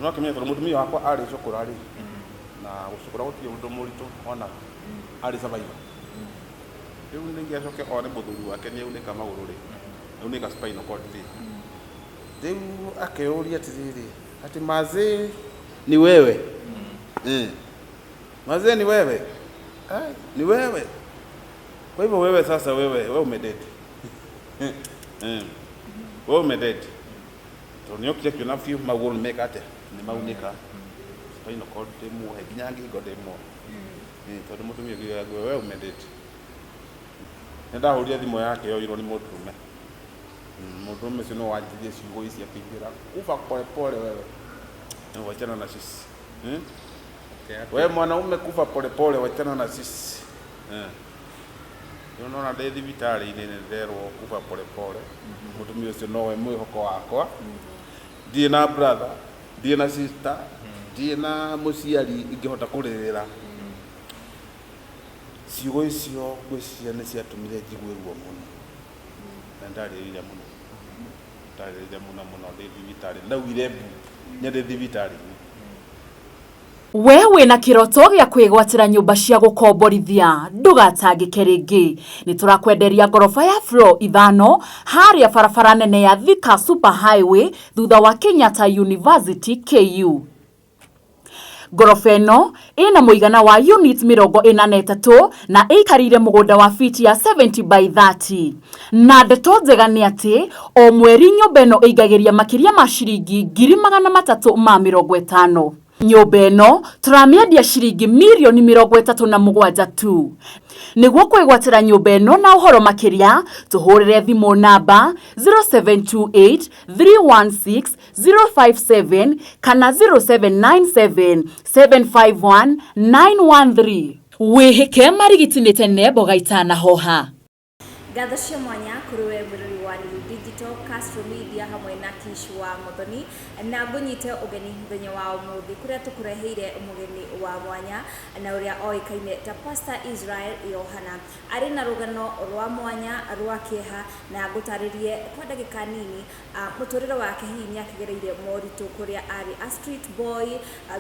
No akĩmenya tondũ mũtumia wakwa arĩ cũkũra rĩ, na gũcũkũra gũtirĩ ũndũ mũritũ ona arĩ survivor. Rĩu ningĩ acoke one mũthuri wake nĩ aunĩka magũrũ rĩ, aunĩka spinal cord rĩ, rĩu akeyũria atĩrĩrĩ, atĩ mazee ni wewe. Eh. Mazee ni wewe. Ai, ni wewe. Kwa hivyo wewe sasa wewe umededi. Eh. Wewe umededi. Tondũ nĩ okire akĩona biũ magũrũ nĩ meka atĩa? Nĩ maunĩka. Spinal cord ndĩ muohe nginya ngingo ndĩ muohe. Eh, tondũ mũtumia ũngĩ wewe umededi. Nĩ ndahũrire thimũ yake yoirwo nĩ mũndũrũme. Mũndũrũme ũcio nĩwe wanjĩrire ciugo ici akĩnjĩra kufa pole pole wewe. Na wachana na sisi. Hmm? We mwanaume kufa pole pole wachana na sisi. Eh. Rĩu nona ndĩ thibitarĩ-inĩ nĩ nderwo kufa pole pole. Mũtumia ũcio nowe mwĩhoko wakwa. Ndirĩ na brother, ndirĩ na sister, ndirĩ na mũciari ingĩhota kũrĩrĩra. Ciugo icio ngwĩciria nĩ ciatũmire njigue ruo mũno. Na ndarĩrire mũno. Ndarĩrire mũno mũno ndĩ thibitarĩ. Ndaugire mbu nginya ndĩ thibitarĩ-inĩ. We wĩna kĩroto gĩa kwĩgwatĩra nyũmba cia gũkomborithia ndũgatangĩke rĩngĩ. Nĩ tũrakwenderia ngoroba ya floor ithano harĩa barabara nene ya Thika Super Highway thutha wa Kenyatta University KU. Ngoroba ĩno ĩna mũigana wa unit 43 na ĩikarĩire mũgũnda wa fiti ya 70 by 30. Na ndeto njega nĩ atĩ o mweri nyũmba ĩno ĩingagĩria makĩria ma ciringi 350,000. Nyũmba ĩno tũramĩendia ciringi mirioni 37 tu. Nĩguo kwĩgwatĩra nyũmba ĩno na ũhoro makĩria tũhũrĩre thimũ namba 0728 316 057 kana 0797 751 913. Wĩhĩke marigiti nĩ tene mboga itanahoha. Ngatho cia mwanya kũrĩ we mwĩrori wa Lulu Digital, Castro Media hamwe na Kish wa Muthoni, na ngũnyite ũgeni mũthenya wa ũmũthĩ kũrĩa tũkũreheire mũgeni wa mwanya na ũrĩa oĩkaine ta Pastor Israel Yohana. Arĩ na rũgano rwa mwanya rwa kĩeha na ngũtarĩrie kwa ndagĩka nini mũtũrĩre wake hihi nĩ akĩgereire moritũ kũrĩa arĩ a street boy,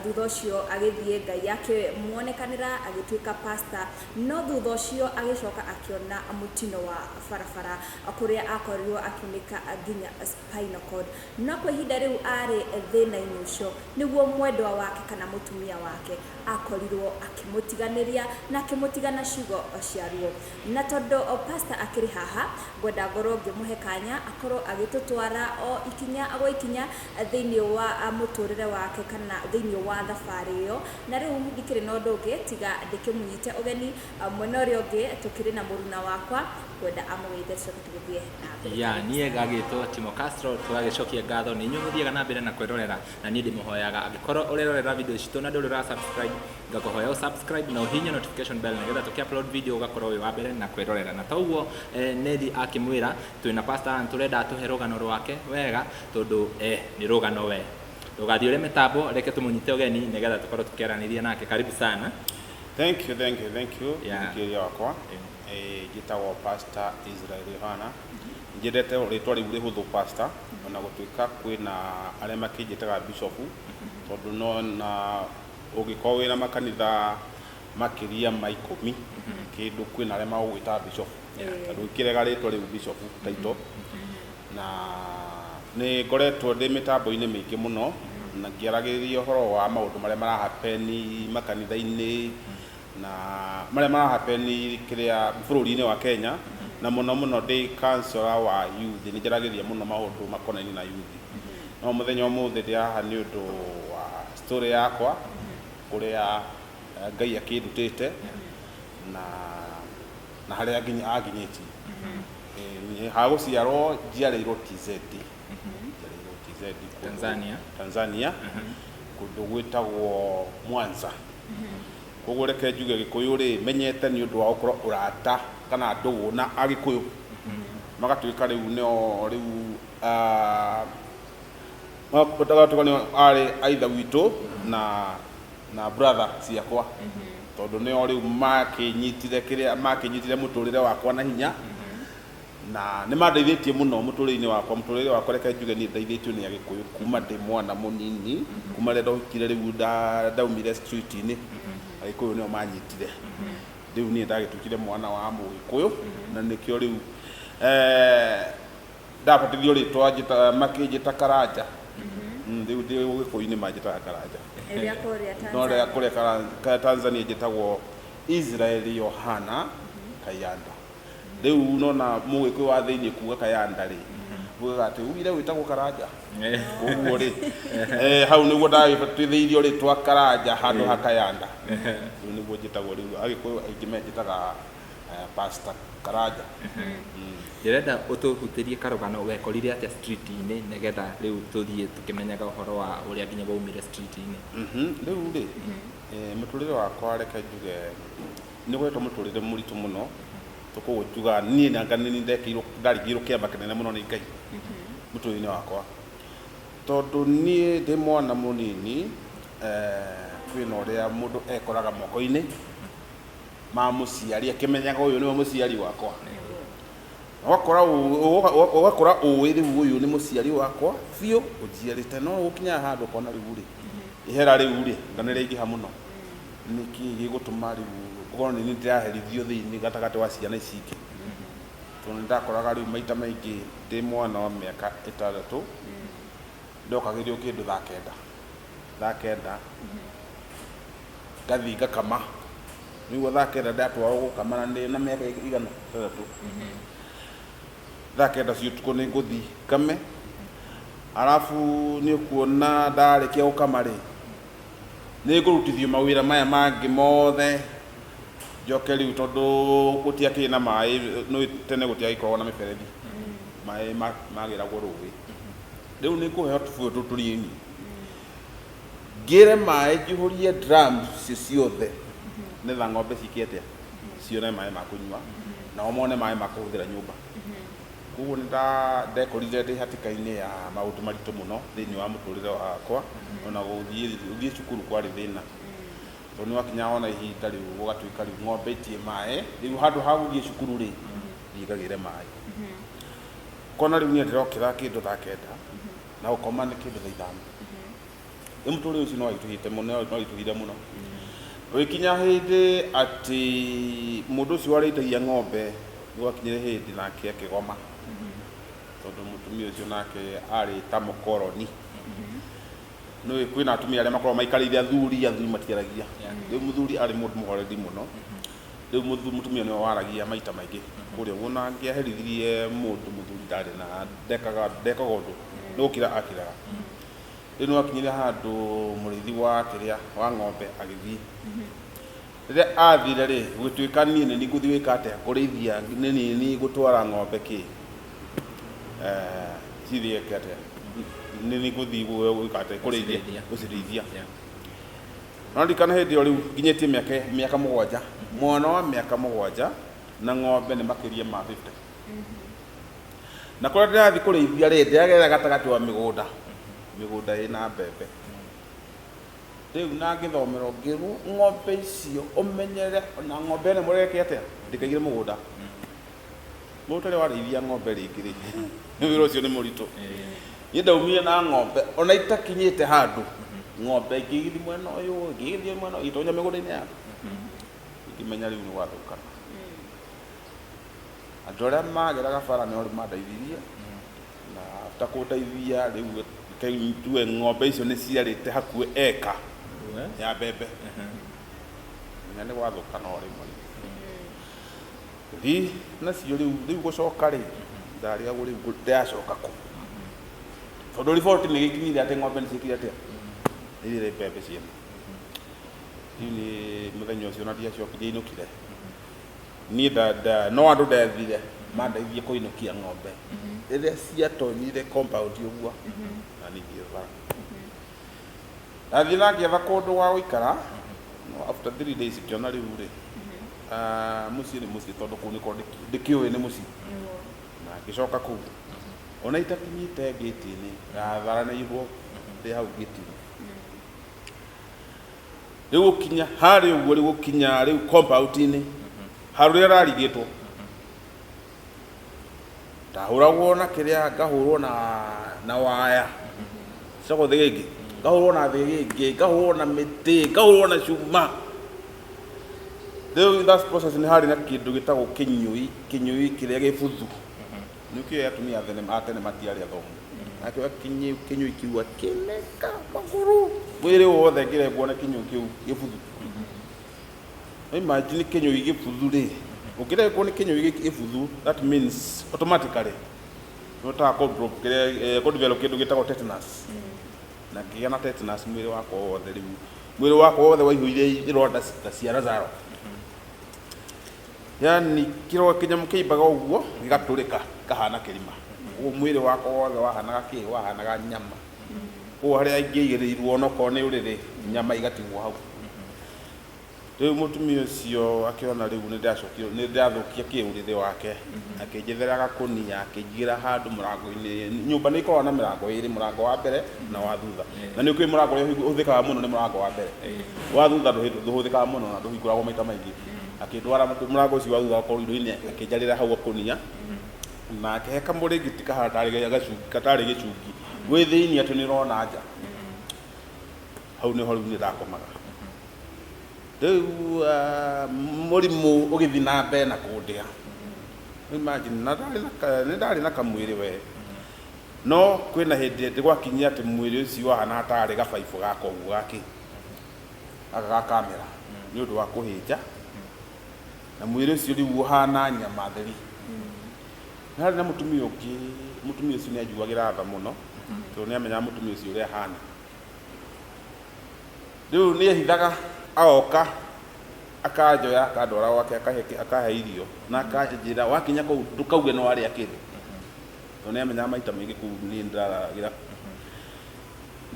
thutha ũcio agĩthiĩ Ngai akĩmuonekanĩra agĩtuĩka pastor, no thutha ũcio agĩcoka akĩona mũtino wa barabara kũrĩa akorirwo akiunĩka nginya spinal cord. No kwa ihinda rĩu arĩ thĩna-inĩ ũcio nĩguo mwendwa wake kana mũtumia wake akorirwo akĩmũtiganĩria na akĩmũtiga na ciugo cia ruo. Na tondũ pastor akĩrĩ haha, ngwenda ngorwo ngĩmũhe kanya akorwo agĩtũtwara o ikinya gwa ikinya thĩinĩ wa mũtũrĩre wake kana thĩinĩ wa thabarĩ ĩyo. Na rĩu ndikĩrĩ na ũndũ ũngĩ tiga ndĩkĩmũnyite ũgeni mwena ũrĩa ũngĩ tũkĩrĩ na mũruna wakwa, ngwenda amũgeithie tũcoke tũgĩthiĩ na mbere. Ya niĩ ngagĩtwo Timo Castro, tũgagĩcokia ngatho nĩ inyuĩ mũthiaga na mbere na kwĩrorera, na niĩ ndĩmũhoyaga angĩkorwo ũrerorera video citũ na ndũrĩ ũra subscribe, ngakũhoya ũ subscribe na ũhihinye notification bell nĩgetha tũkĩ upload video ũgakorwo wĩ wa mbere na kwĩrorera. Na toguo Nelly akĩmwĩra twĩna pastor Ann, tũrenda atũhe rũgano rwake wega tondũ nĩ rũgano we. Ndũgathiĩ ũrĩ mĩtambo, reke tũmũnyite ũgeni nĩgetha tũkorwo tũkĩaranĩria nake. Karibu sana. Thank you, thank you, thank you. Yeah. Mũthikĩrĩria wakwa. Njĩtagwo Pastor Israel Yohana. Njendete rĩtwa rĩu rĩhũthũ pastor, ona gũtuĩka kwĩna arĩa makĩnjĩtaga bishop, tondũ no na ũngĩkorwo wĩna makanitha makĩria ma 10 kĩndũ, kwĩna arĩa magũgwĩtaga bishop. Tondũ ũkĩrega rĩtwa rĩu bishop title. Na nĩ ngoretwo ndĩ mĩtambo-inĩ mĩingĩ mũno na ngĩaragĩrĩria ũhoro wa maũndũ marĩa marahappen makanitha-inĩ na marĩa marahappen kĩrĩa bũrũri-inĩ wa Kenya, na mũno mũno ndĩ counselor wa youth, nĩ njaragĩria mũno maũndũ makonainie na youth. No mũthenya ũmũthĩ ndĩ haha nĩ ũndũ wa story yakwa kũrĩa Ngai akĩndutĩte na harĩa anginyĩtie. Niĩ ha gũciarwo njiarĩirwo TZ. Njiarĩirwo TZ kũndũ- Tanzania. Tanzania kũndũ gwĩtagwo Mwanza. Koguo reke njuge Gĩkũyũ rĩ menyete nĩ ũndũ wa gũkorwo ũrata kana ndũgũ na Agĩkũyũ. Magatuĩka rĩu nĩo rĩu magatuĩka nĩo arĩ a ithe witũ na brother ciakwa, tondũ nĩo rĩu makĩnyitire kĩrĩa makĩnyitire mũtũrĩre wakwa na hinya. Na nĩ mandeithĩtie mũno mũtũrĩre-inĩ wakwa. Mũtũrĩre wakwa reke njuge niĩ ndeithĩtio nĩ Agĩkũyũ kuma ndĩ mwana mũnini, kuma rĩrĩa ndokire rĩu ndaumire street-inĩ, Agĩkũyũ nĩo manyitire. Rĩu niĩ ndagĩtuĩkire mwana wa Mũgĩkũyũ, na nĩkĩo rĩu ndabatithio rĩtwa makĩnjĩta Karanja. Rĩu ndĩ Ũgĩkũyũ-inĩ manjĩtaga Karanja. Rĩrĩa kũrĩa No rĩrĩa Tanzania. kũrĩa Tanzania njĩtagwo Israel Yohana Kayanda. Rĩu nona Mũgĩkũyũ wa thĩinĩ kuga Kayanda rĩ, ugaga atĩ ugire wĩtagwo Karanja. Koguo rĩ, hau nĩguo ndagĩbatithĩirio rĩtwa Karanja handũ ha Kayanda. Rĩu nĩguo njĩtagwo rĩu Agĩkũyũ aingĩ menjĩtaga Pastor Karanja. Ndĩrenda ũtũhutĩrie karũgano wekorire atĩa street-inĩ nĩgetha rĩu tũthiĩ tũkĩmenyaga ũhoro wa ũrĩa nginya waumire street-inĩ. Rĩu rĩ, mũtũrĩre wakwa reke njuge nĩ ũkoretwo mũtũrĩre mũritũ mũno. Koguo njugaga niĩ nanga nĩ niĩ ndekĩirwo ndarigĩirwo kĩama kĩnene mũno nĩ Ngai mũtũrĩre-inĩ wakwa. Tondũ niĩ ndĩ mwana mũnini kwĩna ũrĩa mũndũ ekoraga moko-inĩ ma mũciari akĩmenyaga ũyũ nĩwe mũciari wakwa. Ũgakora ũgakora ũĩ rĩu ũyũ nĩ mũciari wakwa biũ ũnjiarĩte, no gũkinyaga handũ ũkona rĩu rĩ, ihera rĩu rĩ, nga nĩ rĩaingĩha mũno. Nĩkĩ gĩgũtũma rĩu ũkorwo nĩ niĩ ndĩraherithio thĩinĩ gatagatĩ wa ciana ici ingĩ. Tondũ nĩ ndakoraga rĩu maita maingĩ ndĩ mwana wa mĩaka 6 ndokagĩrio kĩndũ thaa 9. Thaa 9 ngathiĩ ngakama. Nĩguo thaa 9 ndatwarwo gũkama na ndĩ na mĩaka igana? 6. Thaa 9 cia ũtukũ nĩ ngũthiĩ ngame, arabu nĩ ũkuona ndarĩkia gũkama rĩ, nĩ ngũrutithio mawĩra maya mangĩ mothe, njoke rĩu tondũ gũtiakĩrĩ na maĩ, nĩ tene gũtiagĩkoragwo na mĩberethi, maĩ magĩragwo rũĩ. Rĩu nĩ ngũheo tũbũyũ tũtũ tũnini, ngĩre maĩ njihũrie drums icio ciothe, nĩgetha ng'ombe ciĩke atĩa? Cione maĩ ma kũnyua, nao mone maĩ ma kũhũthĩra nyũmba. Koguo nĩ ndekorire ndĩ hatĩka-inĩ ya maũndũ maritũ mũno thĩinĩ wa mũtũrĩre wakwa, ona gũthiĩ cukuru kwarĩ thĩna. Tondũ nĩ wakinyaga ona ihinda rĩu gũgatuĩka rĩu ng'ombe itirĩ maĩ, rĩu handũ ha gũthiĩ cukuru rĩ, thiĩ ngagĩre maĩ. Ũkona rĩu niĩ ndĩrokĩra kĩndũ thaa 9 na gũkoma nĩ kĩndũ thaa 5. Rĩu mũtũrĩre ũcio nĩ waritũhĩte mũno, nĩ waritũhire mũno. Ũgĩkinya hĩndĩ atĩ mũndũ ũcio warĩithagia ng'ombe nĩ gwakinyire hĩndĩ nake akĩgoma. Tondũ mũtumia ũcio nake arĩ ta mũkoroni. Nĩũĩ kwĩna atumia arĩa makoragwo maikarĩire athuri, athuri matiaragia. Rĩu mũthuri arĩ mũndũ mũhoreri mũno. Rĩu mũtumia nĩwe waragia maita maingĩ kũrĩa ũguo, na angĩaherithirie mũndũ mũthuri ndarĩ na ndekaga ũndũ, nĩ gũkira akiraga. Rĩu nĩ gwakinyire handũ mũrĩithi wa kĩrĩa wa ng'ombe agĩthiĩ. Rĩrĩa athire rĩ, gũgĩtuĩka niĩ nĩ niĩ ngũthiĩ gwĩka atĩa? Kũrĩithia, nĩ niĩ ngũtwara ng'ombe kĩ? Cithiĩ eke atĩa? Nĩ niĩ ngũthiĩ gwĩka atĩa? Kũrĩithia, gũcirĩithia. No ndirikana hĩndĩ ĩyo rĩu nginyĩtie mĩaka 7, mwana wa mĩaka 7 na ng'ombe nĩ makĩria ma 50. Na kũrĩa ndĩrathiĩ kũrĩithia rĩ, ndĩragerera gatagatĩ wa mĩgũnda, mĩgũnda ĩna mbembe. Rĩu na ngĩthomerwo ngĩrwo ng'ombe icio ũmenyere ona ng'ombe ĩno mũreke atĩa, ndĩkaingĩre mũgũnda. Mũndũ ũtarĩ warĩithia ng'ombe rĩngĩ rĩ, wĩra ũcio nĩ mũritũ. Niĩ ndaumire na ng'ombe ona itakinyĩte handũ, ng'ombe ĩngĩgĩthiĩ mwena ũyũ, ĩngĩgĩthiĩ mwena ũyũ, ĩgĩtonya mĩgũnda-inĩ ya andũ. Ngĩmenya rĩu nĩ gwathũkana. Andũ arĩa mageraga bara nĩo rĩu mandeithirie, na after kũndeithia rĩu tuge ng'ombe icio nĩ ciarĩte hakuhĩ eka ya mbembe. Menya nĩ gwathũkana o rĩmwe. Gũthiĩ nacio rĩu, rĩu gũcoka rĩ, ndarigagwo rĩu ndĩracoka kũ. Tondũ riboti nĩ ĩgĩkinyire atĩ ng'ombe nĩ ciĩkire atĩa? Nĩ irĩire mbembe ciene. Rĩu nĩ mũthenya ũcio ona ndiacokire, ndiainũkire. Niĩ no andũ ndethire mandeithie kũinũkia ng'ombe. Rĩrĩa ciatonyire compound ũguo, na niĩ ngĩetha. Ndathiĩ na ngĩetha kũndũ gwa gũikara, no after 3 days ngĩona rĩu rĩ, mũciĩ nĩ mũciĩ tondũ kũu nĩkuo ndĩkĩũĩ nĩ mũciĩ. Na ngĩcoka kũu. Ona itakinyĩte ngĩti-inĩ, ndatharanĩirwo ndĩ hau ngĩti-inĩ. Rĩu gũkinya harĩa ũguo, rĩu gũkinya rĩu compound-inĩ, harũrĩa rarigĩtwo. Ndahũragwo na kĩrĩa, ngahũrwo na waya cagwo thĩgĩngĩ, ngahũrwo na thĩgĩngĩ, ngahũrwo na mĩtĩ, ngahũrwo na cuma. Rĩu in that process nĩ harĩ na kĩndũ gĩtagwo kĩnyũi, kĩnyũi kĩrĩa gĩbuthu. Nĩ kĩo atumia a tene matiarĩ athomu. Akĩoya kĩnyũi kĩu akĩneka magũrũ mwĩrĩ wothe, ngĩrengwo na kĩnyũi kĩu gĩbuthu. Imagine kĩnyũi gĩbuthu rĩ, ũngĩrengwo nĩ kĩnyũi gĩbuthu, that means automatically nĩ ũtaga kũ develop kĩndũ gĩtagwo tetanus. Na ngĩgĩa na tetanus mwĩrĩ wakwa wothe. Rĩu mwĩrĩ wakwa wothe waihũire ironda ta cia Lazaro, yani kĩro kĩnyamũ kĩimbaga ũguo gĩgatũrĩka kahana kĩrima. Ũguo mwĩrĩ wakwa wothe wahanaga kĩ wahanaga nyama. Koguo harĩa ingĩigĩrĩirwo onokorwo nĩ ũrĩrĩ, nyama igatigwo hau. Rĩu mũtumia ũcio akĩona rĩu nĩ ndacokio, nĩ ndathũkia kĩũrĩrĩ wake, akĩnjethera gakũnia, akĩnjigĩra handũ mũrango-inĩ. Nyũmba nĩ ikoragwo na mĩrango ĩrĩ, mũrango wa mbere na wa thutha, na nĩ ũkĩũĩ mũrango ũrĩa ũhũthĩkaga mũno nĩ mũrango wa mbere. Wa thutha ndũhũthĩkaga mũno na ndũhingũragwo maita maingĩ. Akĩndwara mũrango ũcio wa thutha korido-inĩ, akĩnjarĩra hau gakũnia na akĩhe kamũrĩngĩti kahana tarĩ gacungi, gatarĩ gĩcungi wĩ thĩinĩ atĩ nĩ ũrona nja. Hau nĩho rĩu niĩ ndakomaga. Rĩu mũrimũ ũgĩthiĩ na mbere na kũndĩa. Imagine, na nĩ ndarĩ na kamwĩrĩ we, no kwĩna hĩndĩ gwakinyire atĩ mwĩrĩ ũcio wahanaga tarĩ gabaibũ gaka ũguo gakĩ gaka ga kamera nĩ ũndũ wa kũhĩnja, na mwĩrĩ ũcio rĩu ũhana nyama theri. Nĩ harĩ na mũtumia ũngĩ, mũtumia ũcio nĩ anjiguagĩra tha mũno tondũ nĩ amenyaga mũtumia ũcio ũrĩa ahana. Rĩu nĩ ehithaga agoka akanjoya akandwara gwake, akahe irio na akanjĩra, "Wakinya kũu ndũkauge nĩ warĩa kĩndũ," tondũ nĩ amenyaga maita maingĩ kũu niĩ ndĩrararagĩra.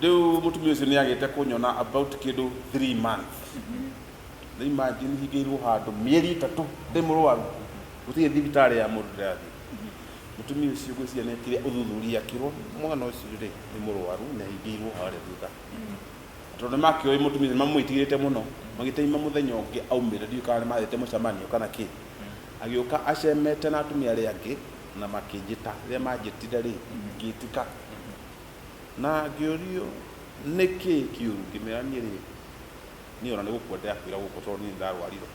Rĩu mũtumia ũcio nĩ agĩte kũnyona about kĩndũ 3 months. Rĩu imagine hingĩirwo handũ mĩeri 3 ndĩ mũrwaru, gũtirĩ thibitarĩ ya mũndũ ndĩrathiĩ. Mũtumia ũcio ngwĩciria nĩ ekire ũthuthuria, akĩrwo mwana ũcio rĩ nĩ mũrwaru na ahingĩirwo harĩa thutha. Tondũ nĩ makĩũĩ mũtumia ũcio, nĩ mamwĩtigĩrĩte mũno, magĩteima mũthenya ũngĩ aumĩre, ndiũĩ kana nĩ mathiĩte mũcemanio kana kĩ. Agĩũka acemete na atumia arĩa angĩ na makĩnjĩta. Rĩrĩa manjĩtire rĩ, ngĩĩtĩka na ngĩũrio nĩkĩ kĩũru, ngĩmera niĩ rĩ, niĩ ona nĩ gũkua ndĩrakuĩra gũkũ tondũ niĩ nĩ ndarwarire.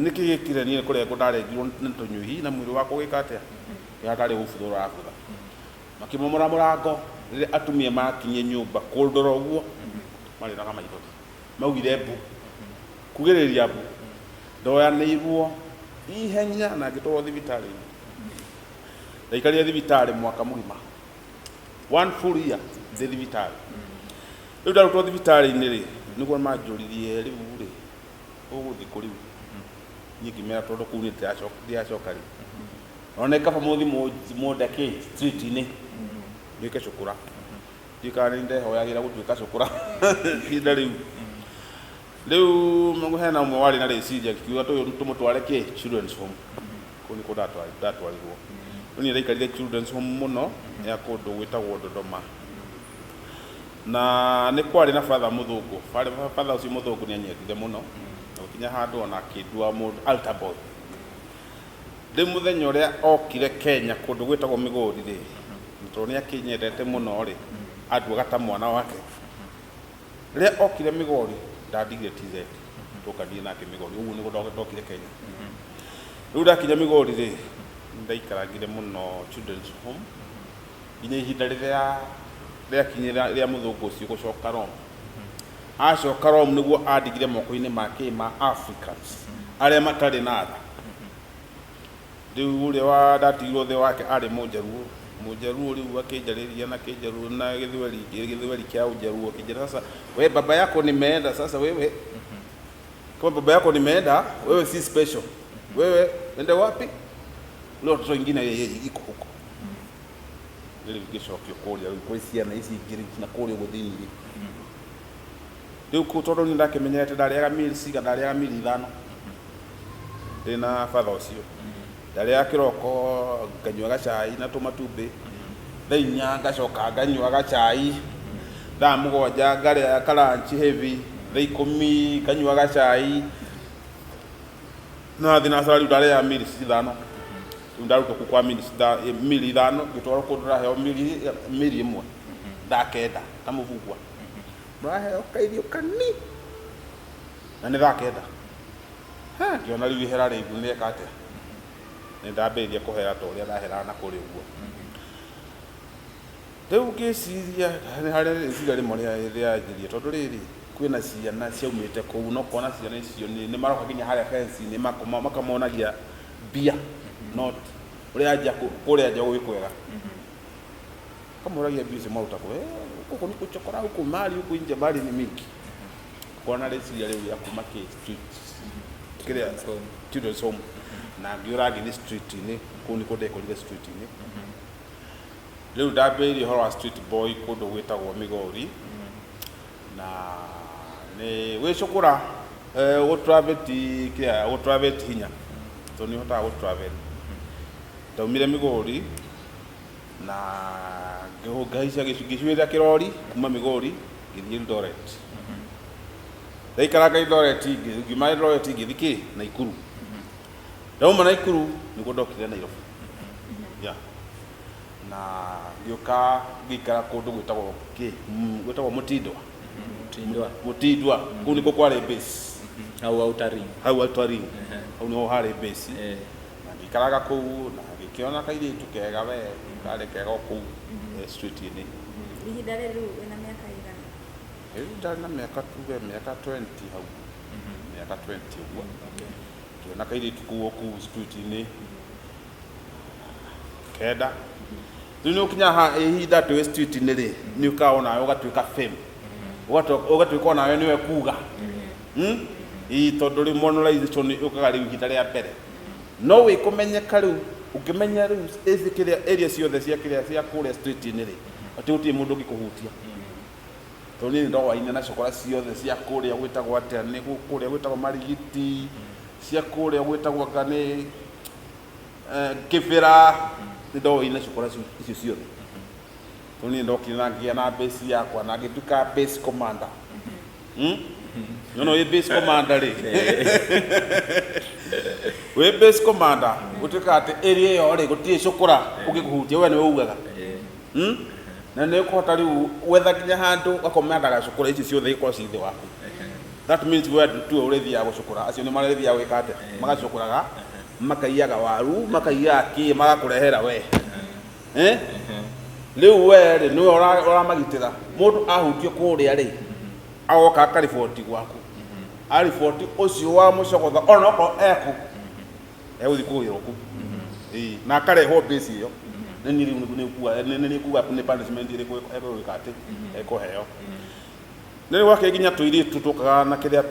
Nĩkĩ gĩkire? Niĩ kũrengwo ndarengirwo nĩ tũnyuhi na mwĩrĩ wakwa ũgĩka atĩa, kĩrĩa tarĩ gũbutha ũrabutha. Makĩmomora mũrango. Rĩrĩa atumia makinyie nyũmba kũndora ũguo marĩraga maithori, maugire mbu, kugĩrĩria mbu. Ndoyanĩirwo ihenya na ngĩtwarwo thibitarĩ-inĩ. Ndaikarire thibitarĩ mwaka mũgima, one full year ndĩ thibitarĩ. Rĩu ndarutwo thibitarĩ-inĩ rĩ, nĩguo manjũririe, "Rĩu rĩ, ũgũthiĩ kũ rĩu?" Niĩ ngĩmera tondũ kũu nĩ ndĩracoka rĩ, ona nĩ kaba mũthi mũnde kĩ street-inĩ nduĩke cũkũra. Ndiũĩ kana nĩ ndehoyagĩra gũtuĩka cũkũra ihinda rĩu. Rĩu hena ũmwe warĩ na rĩciria, akiuga tũmũtware kĩ children's home. Kũu nĩkuo ndatwarirwo. Rĩu niĩ ndaikarire children's home mũno ya kũndũ gwĩtagwo Dodoma, na nĩ kwarĩ na father mũthũngũ. Father ũcio mũthũngũ nĩ anyendire mũno na gũkinya handũ ona akĩndua mũndũ altar boy. Rĩu mũthenya ũrĩa okire Kenya kũndũ gwĩtagwo Migori rĩ, tondũ nĩ akĩnyendete mũno rĩ, anduaga ta mwana wake. Rĩrĩa okire Migori ndandigire TZ, tũkathiĩ nake Migori. Ũguo nĩguo ndokire Kenya. Rĩu ndakinya Migori rĩ, ndaikarangire mũno children's home nginya ihinda rĩrĩa rĩakinyire rĩa mũthũngũ ũcio gũcoka Rome. Acoka Rome nĩguo andigire moko-inĩ ma kĩ ma Africans arĩa matarĩ na tha. Rĩu ũrĩa wa ndatigirwo thĩ wake arĩ mũnjaruo. Mũnjaruo rĩu akĩnjarĩria na kĩnjaruo na gĩthweri, gĩthweri kĩa ũnjaruo, akĩnjĩra, "Sasa we baba yako nimeenda, sasa wewe kama baba yako nimeenda, wewe si special, wewe ende wapi? Ule watoto wengine yeye iko huko." Rĩu ngĩcokio kũrĩa rĩu kwĩ ciana ici ingĩ rĩu na kũrĩa ũguo thĩinĩ rĩ. Rĩu kũu tondũ nĩ ndakĩmenyerete ndarĩaga meals, ndarĩaga meal ithano ndĩna batha ũcio. Ndarĩaga kĩroko nganyua gacai na tũmatumbĩ, thaa 4 ngacoka nganyua gacai, thaa 7 ngarĩa ka lunch heavy, thaa 10 nganyua gacai na thinacara. Rĩu ndarĩaga meals ithano. Rĩu ndarutwo kũu kwa minister miri ithano, ngĩtwarwo kũndũ ndaheo miri ĩmwe thaa kenda ta mũbungwa. Mũraheo kairio kani na nĩ thaa kenda. Ha, ngĩona rĩu ihera rĩu nĩeka atĩa, nĩ ndambĩrĩria kũhera ta ũrĩa ndaheraga na kũrĩa ũguo. Rĩu ngĩciria nĩ harĩ rĩciria rĩmwe rĩanjirie tondũ rĩrĩ kwĩna ciana ciaumĩte kũu na ũkona ciana icio nĩ maroka nginya harĩa fence-inĩ makamonagia mbia not ũrĩa nja kũrĩa nja gwĩ kwega. Ũkamũragia mbia icio maruta kũ? Gũkũ nĩ gũchokora huku mali huku nje mali ni mingi. Ũkona rĩciria rĩu rĩa kuma kĩ street kĩrĩa children's home na ngĩũra ngĩthiĩ street-inĩ kũu nĩkuo ndekorire street-inĩ. Rĩu ndambĩrĩirie ũhoro wa street boy kũndũ gwĩtagwo Migori na nĩ gwĩcũkũra gũ travel ti kĩrĩa gũ travel ti hinya tondũ nĩ ũhotaga gũ travel. Ndaumire Migori na ngĩhaica ngĩcuĩra kĩrori kuma Migori ngĩthiĩ Eldoret. Ndaikaranga Eldoret ngiuma Eldoret ngĩthiĩ kĩ Naikuru. Ndauma Naikuru nĩguo ndokire Nairobi. Yeah. Na ngĩũka ngĩikara kũndũ gwĩtagwo kĩ gwĩtagwo Mũtindwa. Mũtindwa. Mũtindwa kũu nĩkuo kwarĩ base. Hau Outer Ring. Hau Outer Ring. Hau nĩho harĩ base. Na ngĩikaraga kũu na ngĩkĩona kairĩtu kega we, karĩ kega o kũu street-inĩ. Ihinda rĩrĩ rĩu wĩna mĩaka ĩigana? Rĩu ndarĩ na mĩaka tuge mĩaka 20 hau. Mĩaka 20 ũguo. Ngĩona kairĩtu kũu o kũu street-inĩ. Kenda. Rĩu nĩ ũkinyaga ha ihinda atĩ wĩ street-inĩ rĩ, nĩ ũkaga onawe ũgatuĩka fame. Ũgatuĩka onawe nĩwe kuga. Ĩĩ tondũ rĩu monetization yũkaga rĩu ihinda rĩa mbere. No wĩ kũmenyeka rĩu, ũngĩmenya rĩu kĩrĩa area ciothe cia kĩrĩa cia kũrĩa street-inĩ rĩ, atĩ gũtirĩ mũndũ ũngĩkũhutia. Tondũ niĩ nĩ ndoaine na cokora ciothe cia kũrĩa gwĩtagwo atĩa, nĩ kũrĩa gwĩtagwo Marigiti, cia kũrĩa gwĩtagwo anga nĩ Kĩbĩra, nĩ ndoaine cokora icio ciothe. Tondũ niĩ ndokire na ngĩgĩa na base yakwa na ngĩtuĩka base commander. No no wĩ base commander rĩ, wĩ base commander gũtuĩkaga atĩ area ĩyo rĩ gũtirĩ cũkũra ũngĩkũhutia we nĩwe ugaga. Na nĩ ũkũhota rĩu gwetha nginya handũ ũgakomandaga cũkũra icio ciothe ikorwo ciĩ thĩ waku. That means we tiwe ũrĩthiaga gũcũkũra, acio nĩ marĩthiaga gwĩka atĩa, magacũkũraga, makaiyaga waru, makaiyaga kĩ, magakũrehera we. Rĩu we rĩ nĩwe ũramagitĩra. Mũndũ ahutio kũrĩa rĩ, agoka akariboti gwaku. Ariboti ũcio wa mũcogotha onokorwo ekũ, egũthiĩ kũgĩrwo kũu. Ĩĩ, na akarehwo base ĩyo. Nĩ niĩ rĩu nĩ niĩ kuga nĩ punishment ĩrĩkũ egwĩka atĩ, ekũheo. Nĩ rĩu gwakĩrĩ nginya tũirĩtu twokaga na kĩrĩa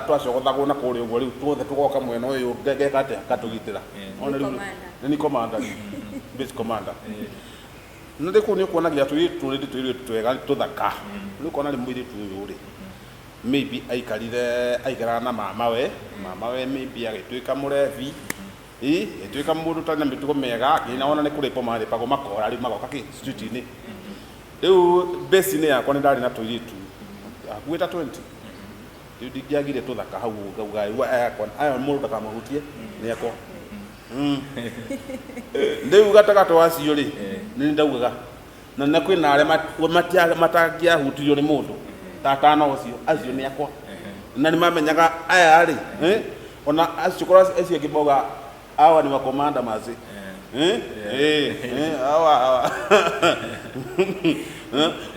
twacogothagwo na kũrĩa ũguo rĩu tuothe tũgoka mwena ũyũ ngeka atĩa ngatũgitĩra. Ona rĩu nĩ niĩ commander rĩu, base commander. Na rĩu kũu nĩ ũkuona nginya tũirĩtu tũrĩ tũirĩtu twega tũthaka. Nĩ ũkona rĩ mũirĩtu ũyũ rĩ, maybe aikarire aikaraga na mamawe, mamawe maybe agĩtuĩka mũrebi, ĩ agĩtuĩka mũndũ ũtarĩ na mĩtugo mĩega, nginya ona nĩ kũrĩpwo marĩpagwo makora rĩu magoka kĩ street-inĩ. Rĩu base-inĩ yakwa nĩ ndarĩ na tũirĩtu hakuhĩ ta 20. Rĩu ndingĩagire tũthaka hau ũguo ngauga rĩu aya akwa aya mũndũ ndakamahutie nĩ akwa. Rĩu gatagatĩ wa acio rĩ, nĩ ndaugaga na nĩ kwĩna arĩa matangĩahutirio nĩ mũndũ ta atano ũcio, acio nĩ akwa. Na nĩ mamenyaga aya rĩ, ona acio korwo acio angĩ mauga hawa ni wakomanda mazi. Hawa hawa.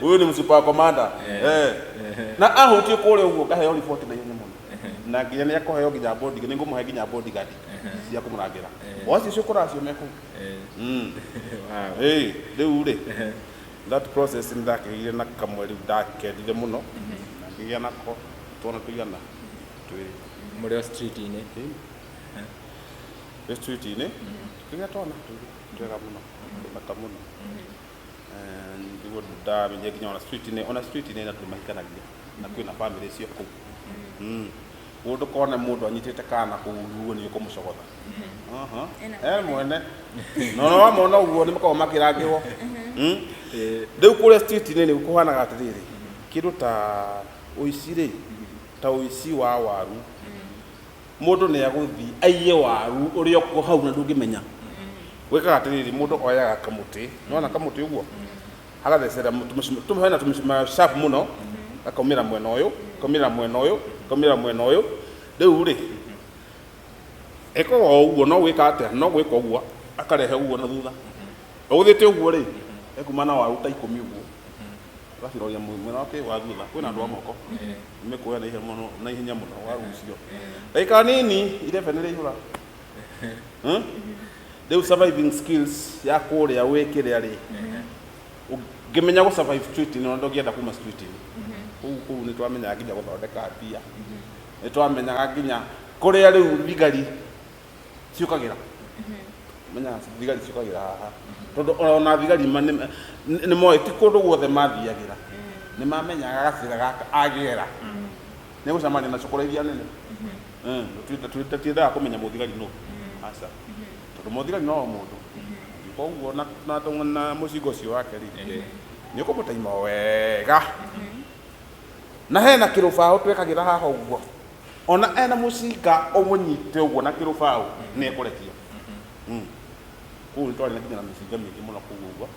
Huyu ni msupa commander. Na ahutie kũrĩa ũguo ngaheo riboti na ihenya mũno. Na nginya nĩ akũheo nginya body, nĩ ngũmũhe nginya bodyguard cia kũmũrangĩra. O acio cũkũra acio me kũu. Ĩĩ, rĩu rĩ, that process nĩ ndakĩgĩire na kamwe rĩu ndakendire mũno. Na ngĩgĩa nako twana tũigana twĩrĩ. Mũrĩ o street-inĩ. Twĩ street-inĩ, tũkĩgĩa twana twĩrĩ twega mũno, tũthaka mũno. Nĩguo ndamenyire nginya ona street-inĩ, ona street-inĩ andũ nĩ mahikanagia na kwĩna family cio kũu. Ũguo ndũkone mũndũ anyitĩte kana kũu ũguo nĩ ũkũmũcogotha. Aha. Ena E mwene. No no wamona ũguo nĩ makoragwo makĩrangĩrwo. Rĩu kũrĩa street-inĩ nĩ kũhanaga atĩrĩrĩ, kĩndũ ta ũici rĩ, ta ũici wa waru. Mũndũ nĩ agũthiĩ aiye waru ũrĩa ũkũ hau na ndũngĩmenya. Gwĩkaga atĩrĩrĩ, mũndũ oyaga kamũtĩ, nĩwona kamũtĩ ũguo, agathecera hena tũmĩcuma sharp mũno, gakaumĩra mwena ũyũ, kaumĩra mwena ũyũ, kaumĩra mwena ũyũ. Rĩu rĩ, ĩkaga o ũguo, no gwĩka atĩa, no gwĩka ũguo, akarehe ũguo na thutha. Ũgũthĩte ũguo rĩ, ekuma na waru ta 10 ũguo. Agaciroria mwena wake wa thutha, kwĩna andũ a moko. Nĩmekuoya na ihenya mũno, na ihenya mũno waru icio. Ndagĩka nini, irebe nĩrĩaihũra. Rĩu surviving skills ya kũrĩa wĩ kĩrĩa rĩ, ũngĩmenya gũ survive street-inĩ, ona ndũngĩenda kuma street-inĩ. Kũu nĩ twamenyaga nginya gũthondeka mbia. Nĩ twamenyaga nginya kũrĩa rĩu thigari ciũkagĩra. Menyaga thigari ciũkagĩra haha. Tondũ ona thigari nĩ moĩ ti kũndũ guothe mathiagĩra. Nĩ mamenyaga gacĩra gaka agera. Nĩ gũcemania na cũkũra iria nene. Tũtiendaga kũmenya mũthigari nũ. Aca. Tondũ mũthigari no mũndũ. Koguo na mũcinga ũcio wake rĩ, nĩ ũkũmũtaima wega. Na hena kĩrũbaũ twekagĩra haha ũguo. Ona ena mũcinga ũmũnyite ũguo na kĩrũbaũ nĩ ekũrekia. Kũu nĩ twarĩ na nginya na mĩcinga mĩingĩ mũno kũu ũguo.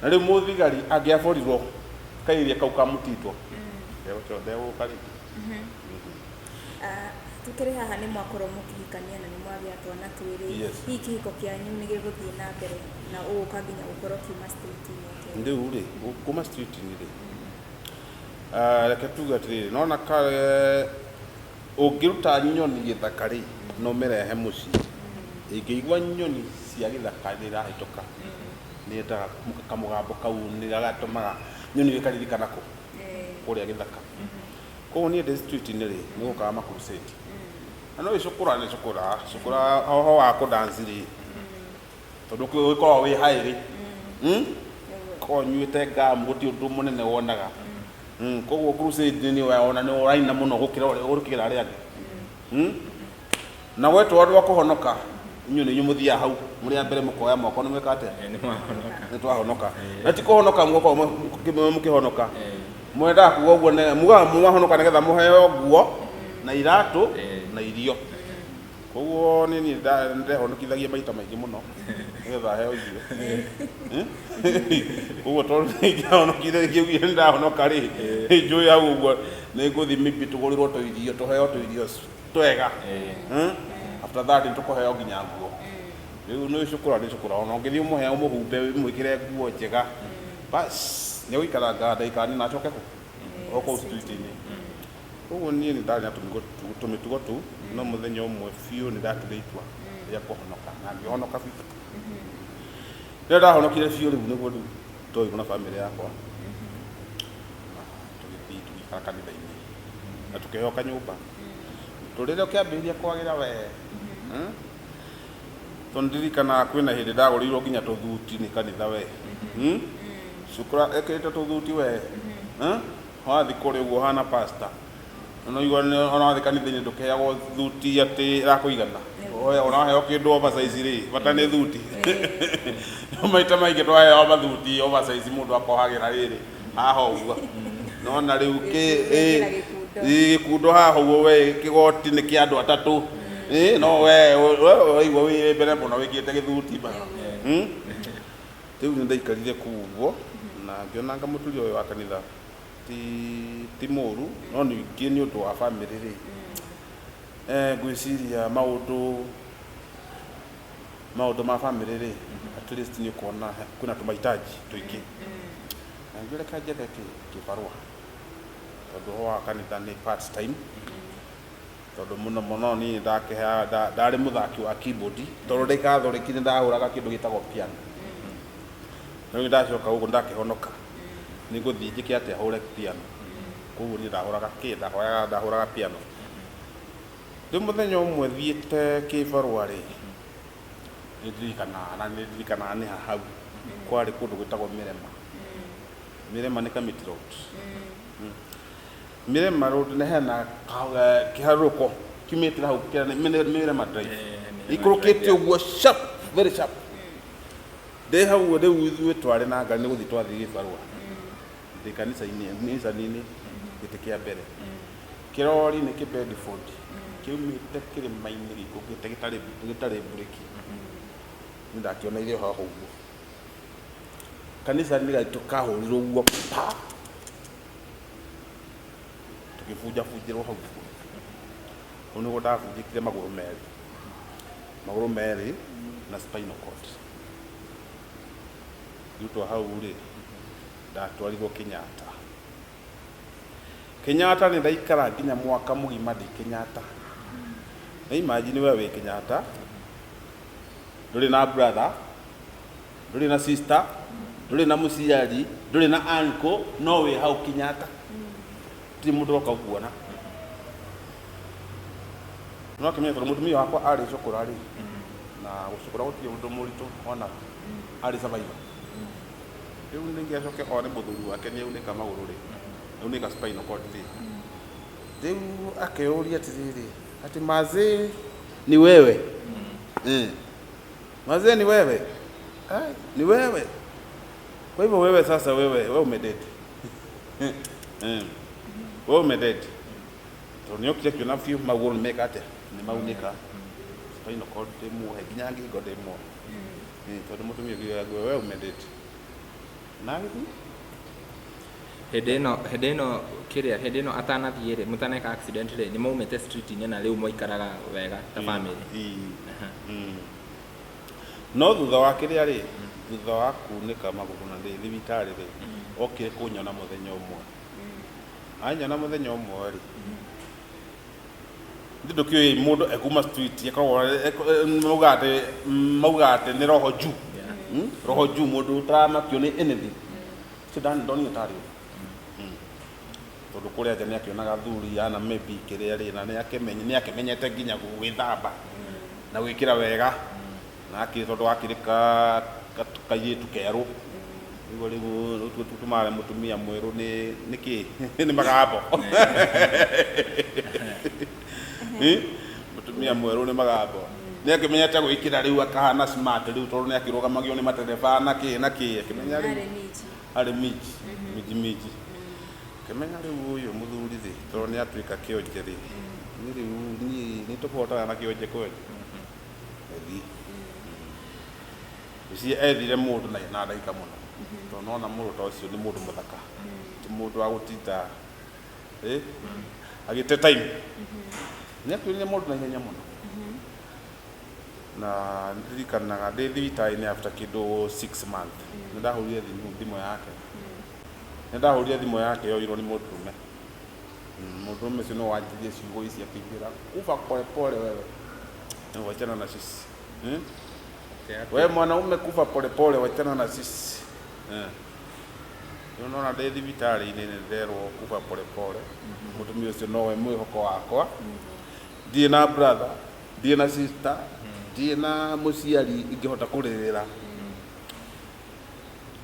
Na rĩu mũthigari angĩaborirwo kairia kau ka mũtitũ, ndegũka rĩngĩ. Tukĩrĩ haha nĩ mwakorwo mũkĩhikania na nĩ mwagĩa twana twĩrĩ. Hihi kĩhiko kĩanyu nĩ gĩgũthiĩ na mbere na ũgũka nginya gũkorwo kiuma street-inĩ atĩa? Rĩu rĩ, kuma street-inĩ rĩ, reke tuge atĩrĩrĩ, nona ũngĩruta nyoni gĩthaka rĩ, na ũmĩrehe mũciĩ, ĩngĩigua nyoni cia gĩthaka nĩ ĩrahĩtũka, nĩ yendaga kamũgambo kau nĩ gatũmaga nyoni ĩkaririkana kũ? Kũrĩa gĩthaka. Koguo niĩ ndĩ street-inĩ rĩ, nĩ gũkaga ma crusade. Na no icũkũra nĩ cũkũra, cũkũra hoho wa kũ dance rĩ, tondũ ũkoragwo wĩ high rĩ, Korwo ũnyuĩte ngamu gũtirĩ ũndũ mũnene wonaga. Koguo crusade nĩ ona nĩ ũraina mũno gũkĩra ũrĩa gũkĩra arĩa angĩ. Na gwetwo andũ a kũhonoka, inyuĩ nĩ inyuĩ mũthiaga hau mũrĩ a mbere mũkoya moko nĩ mweka atĩa? Nĩ mwahonoka. Nĩ twahonoka. Na ti kũhonoka mũgakorwo mũkĩhonoka. Mwendaga kuga ũguo nĩ mugaga mwahonoka nĩgetha mũheo nguo na iratũ na irio. Koguo niĩ ndehonokithagia maita maingĩ mũno nĩgetha heo irio. Koguo tondũ nĩingĩahonokire ingĩaugire nĩndahonoka rĩ, njũĩ hau ũguo nĩngũthiĩ maybe tũgũrĩrwo tũirio, tũheo tũirio twega. After that nĩtũkũheo nginya nguo. Rĩu nĩ cũkũra nĩ cũkũra, ona ũngĩthiĩ ũmũhe ũmũhumbe ũmwĩkĩre nguo njega, bas nĩegũikaranga ndagĩka nini acoke kũ? O kũu street-inĩ. Koguo niĩ nĩ ndarĩ na tũmĩtugo tũu, no mũthenya ũmwe biũ nĩ ndatuire itua rĩa kũhonoka na ngĩhonoka biũ. Rĩrĩa ndahonokire biũ rĩu nĩguo rĩu twoirwo na bamĩrĩ yakwa na tũgĩthiĩ tũgĩikara kanitha-inĩ na tũkĩheo kanyũmba. Mũtũrĩre ũkĩambĩrĩria kwagĩra we. Tondũ ndirikanaga kwĩna hĩndĩ ndagũrĩirwo nginya tũthuti nĩ kanitha we. Cukura ekĩrĩte tũthuti we. Wathiĩ kũrĩa ũguo ũhana pastor. Ona wathiĩ kanitha-inĩ ndũkĩheagwo thuti atĩ ĩrakũigana. Ũraheo kĩndũ oversize rĩ, bata nĩ thuti. Maita maingĩ twaheo mathuti oversize mũndũ akohagĩra rĩrĩ haha ũguo. Nona rĩu gĩkundo haha ũguo we kĩgoti nĩ kĩa andũ atatũ. No we waigua wĩ mbere mũno wĩkĩrĩte gĩthuti bana. Rĩu nĩ ndaikarire kũu ũguo na ngĩona anga mũturi ũyũ wa kanitha ti mũru, no ningĩ nĩ ũndũ wa bamĩrĩ rĩ, ngwĩciria maũndũ ma bamĩrĩ rĩ, at least nĩ ũkuona kwĩna tũmahitaji tũingĩ. Na ngĩũria reke njethe kĩbarũa, tondũ ũhoro wa kanitha nĩ part time, tondũ mũno mũno niĩ ndarĩ mũthaki wa keyboard, tondũ ndĩ Catholic nĩ ndahũraga kĩndũ gĩtagwo piano. Rĩu ndacoka gũkũ ndakĩhonoka, nĩ ngũthiĩ njĩke atĩa hũre piano. Koguo niĩ ndahũraga kĩ, ndahũraga piano. Rĩu mũthenya ũmwe thiĩte kĩbarũa rĩ, nĩ ndirikanaga na nĩ ndirikanaga nĩ ha hau, kwarĩ kũndũ gwĩtagwo Mĩrema. Mĩrema nĩ Kamiti Road. Mĩrema Road nĩ hena kĩharũrũko kiumĩte hau Mĩrema Drive. Ikũrũkĩte ũguo sharp, very sharp. Ndĩ hau rĩu ithuĩ twarĩ na ngari nĩ gũthiĩ twathiĩ gĩbarũa. Ndĩ kanitha-inĩ, kanitha-inĩ gĩtĩ kĩa mbere. Kĩrori nĩ kĩ Bedford kiumĩte kĩrĩma-inĩ gĩikũrũkĩte gĩtarĩ mburĩki. Nĩ ndakĩoneire haha ũguo kanitha nĩ gaitũ kahũrirwo ũguo pa, tũkĩbunjabunjĩrwo hau ũguo. Hau nĩguo ndabunjĩkire magũrũ merĩ, magũrũ merĩ na spinal cord. Ngĩrutwo hau rĩ, ndatwarirwo Kenyatta. Kenyatta nĩ ndaikara nginya mwaka mũgima ndĩ Kenyatta. Na imagine we wĩ Kenyatta, ndũrĩ na brother, ndũrĩ na sister, ndũrĩ na mũciari, ndũrĩ na uncle, no wĩ hau Kenyatta. Gũtirĩ mũndũ ũroka gũkuona. No akĩmenya tondũ mũtumia wakwa arĩ cũkũra rĩ, na gũcũkũra gũtirĩ ũndũ mũritũ ona arĩ survivor. Rĩu ningĩ acoke one mũthuri wake nĩ aunĩka magũrũ rĩ, aunĩka spinal cord rĩ, rĩu akeyũria atĩrĩrĩ, atĩ mazee ni wewe. Mazee ni wewe. Ai, ni wewe. Kwa hivyo wewe sasa wewe umededi. Wewe umededi. Tondũ nĩ okire akĩona biũ magũrũ nĩ meka atĩa? Nĩ maunĩka. Spinal cord ndĩ muohe nginya ngingo ndĩ muohe. Tondũ mũtumia ũngĩ wewe umededi. Na agĩthiĩ. Hĩndĩ ĩno kĩrĩa, hĩndĩ ĩno atanathiĩ rĩ, mũtaneka accident rĩ, nĩ maumĩte street-inĩ na rĩu moikaraga wega ta family? Ĩĩ. No thutha wa kĩrĩa rĩ, thutha wa kunĩka magũrũ na ndĩ thibitarĩ rĩ, okire kũnyona mũthenya ũmwe. Anyona mũthenya ũmwe rĩ, nĩ ndũkĩũĩ mũndũ ekuma street akoragwo mauga atĩ nĩ roho juu. Roho juu, mũndũ ũtaramakio nĩ anything. Ũcio ndonire tarĩ ũguo. Tondũ kũrĩa nja nĩ akĩonaga athuri ana maybe kĩrĩa rĩ, na nĩ akĩmenyete nginya gwĩthamba na gwĩkĩra wega na akĩrĩ tondũ akĩrĩ ka kairĩtu kerũ. Nĩguo rĩu tũmare mũtumia mwerũ nĩ nĩkĩ nĩ magambo. Mũtumia mwerũ nĩ magambo. Nĩ akĩmenyete gwĩkĩra rĩu akahana smart rĩu tondũ nĩ akĩrũgamagio nĩ matereba na kĩ na kĩ, akĩmenya rĩu Arĩ miji. Arĩ miji miji miji. Akĩmenya rĩu ũyũ mũthuri rĩ, tondũ nĩ atuĩka kĩonje rĩ, nĩ rĩu niĩ nĩ tũbotana na kĩonje kwenje ĩthiĩ. Ũcio ethire mũndũ na ndagĩka mũno tondũ nona mũndũ ta ũcio nĩ mũndũ mũthaka, ti mũndũ wa gũtinda agĩte time. Nĩ atuĩrire mũndũ na ihenya mũno na ndirikanaga ndĩ thibitarĩ-inĩ after kĩndũ 6 month nĩ ndahũrire thimũ yake, nĩ ndahũrire thimũ yake yoirwo nĩ mũndũrũme. Mũndũrũme ũcio nĩwe wanjirie ciugo ici akĩnjĩra, "Kufa polepole wewe na wachana na sisi." We mwanaume, kufa polepole, wachana na sisi. Rĩu nona ndĩ thibitarĩ-inĩ nĩ nderwo kufa polepole, mũtumia ũcio nowe mwĩhoko wakwa. Ndirĩ na brother, ndirĩ na sister, ndirĩ na mũciari ingĩhota kũrĩrĩra.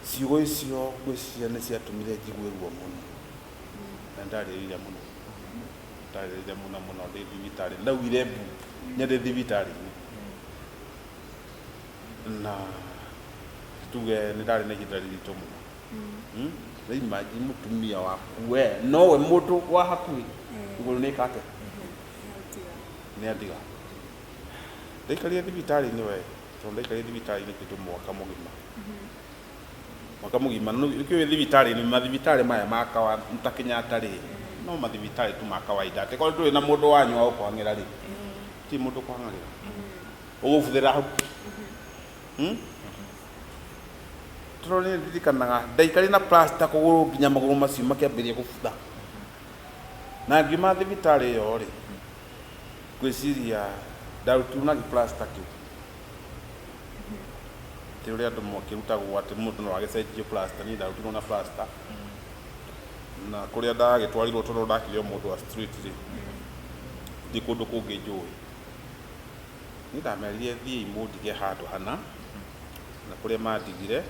Ciugo icio ngwĩciria nĩ ciatũmire njigue ruo mũno na ndarĩrĩire mũno, ndarĩrĩire mũno mũno ndĩ thibitarĩ, ndaugire mbu nya ndĩ thibitarĩ-inĩ na tuge nĩ ndarĩ na ihinda rĩritũ mũno. Rĩu imagine mũtumia waku we nowe mũndũ wa hakuhĩ igũrũ nĩ ĩka atĩa nĩ andiga. Ndaikarire thibitarĩ-inĩ we, tondũ ndaikarire thibitarĩ-inĩ kĩndũ mwaka mũgima, mwaka mũgima. Nĩkĩo wĩ thibitarĩ-inĩ, mathibitarĩ maya ma kawa ta Kenyatta rĩ, no mathibitarĩ tu ma kawaida, atĩ korwo ndũrĩ na mũndũ wanyu wa gũkũhang'ĩra rĩ, ti mũndũ ũkũhang'agĩra, ũgũbuthĩra hau. Tondũ nĩ ndirikanaga ndaikarire na plaster kũgũrũ nginya magũrũ macio makĩambĩrĩria gũbutha. Na ngiuma thibitarĩ ĩyo rĩ, ngwĩciria ndarutirwo na gĩplaster kĩu, ti ũrĩa andũ makĩrutagwo atĩ mũndũ no agĩcenjio plaster. Niĩ ndarutirwo na plaster na kũrĩa ndagĩtwarirwo, tondũ ndakĩrĩ o mũndũ wa street rĩ, ndi kũndũ kũngĩ njũĩ. Niĩ ndamerire thiĩi mũndige handũ hana, na kũrĩa mandigire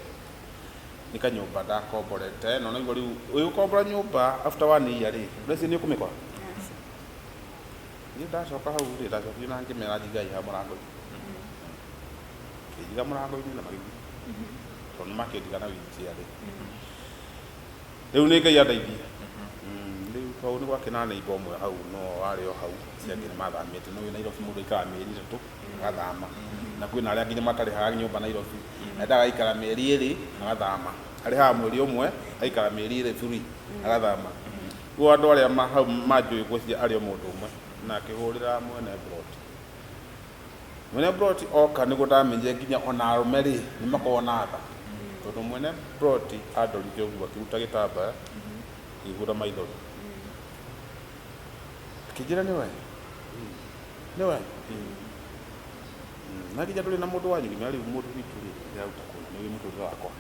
nĩ kanyũmba ndakomborete. Na ũnaigua rĩu ũgĩkombora nyũmba after one year rĩ, ũreciria nĩ ũkũmĩkora. Niĩ ndacoka hau rĩ, ndacokire na ngĩmera njigai ha mũrango-inĩ, kĩnjiga mũrango-inĩ na magĩthiĩ tondũ nĩ makĩndiga na wheelchair rĩ. Rĩu nĩ Ngai andeithie. Rĩu hau nĩ gwakĩ na neighbor ũmwe hau, no warĩ o hau, acio angĩ nĩ mathamĩte. Nĩ ũĩ Nairobi mũndũ aikaraga mĩeri 3 agathama. Na kwĩna arĩa nginya matarĩhaga nyũmba Nairobi, endaga agaikara mĩeri 2 agathama, arĩhaga mweri ũmwe agaikara mĩeri 2 free agathama. Rĩu andũ arĩa hau manjũĩ ngwĩciria arĩ o mũndũ ũmwe, na akĩhũrĩra mwene plot. Mwene plot oka nĩguo ndamenyire nginya ona arũme rĩ nĩ makoragwo na tha, tondũ mwene plot andorire ũguo akĩruta gĩtambaya akĩhura maithori, akĩnjĩra nĩwe nĩwe na nginya ndũrĩ na mũndũ wanyu, nginya rĩu mũndũ witũ rĩ ndĩraruta kũna nĩ mũtũrĩre wakwa.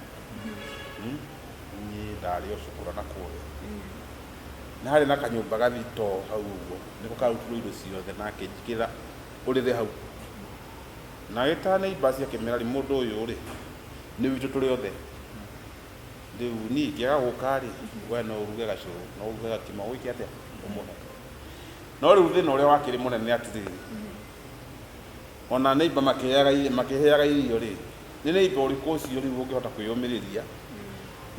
Niĩ ndarĩ o cukura na kũrĩa na harĩ na kanyũmba gathito hau ũguo nĩko karutirwo indo ciothe, na akĩnjĩkĩra ũrĩrĩ hau na agĩta neighbours akĩmera rĩ mũndũ ũyũ rĩ nĩ witũ tũrĩ othe, rĩu niĩ ingĩaga gũka rĩ we no ũruge gacũrũ, no ũruge gakima, ũgwĩke atĩa ũmũhe. No rĩu thĩna ũrĩa wakĩrĩ mũnene atĩrĩrĩ, ona neighbor makĩheaga irio rĩ, nĩ neighbor ũrĩkũ ũcio rĩu ũngĩhota kwĩyũmĩrĩria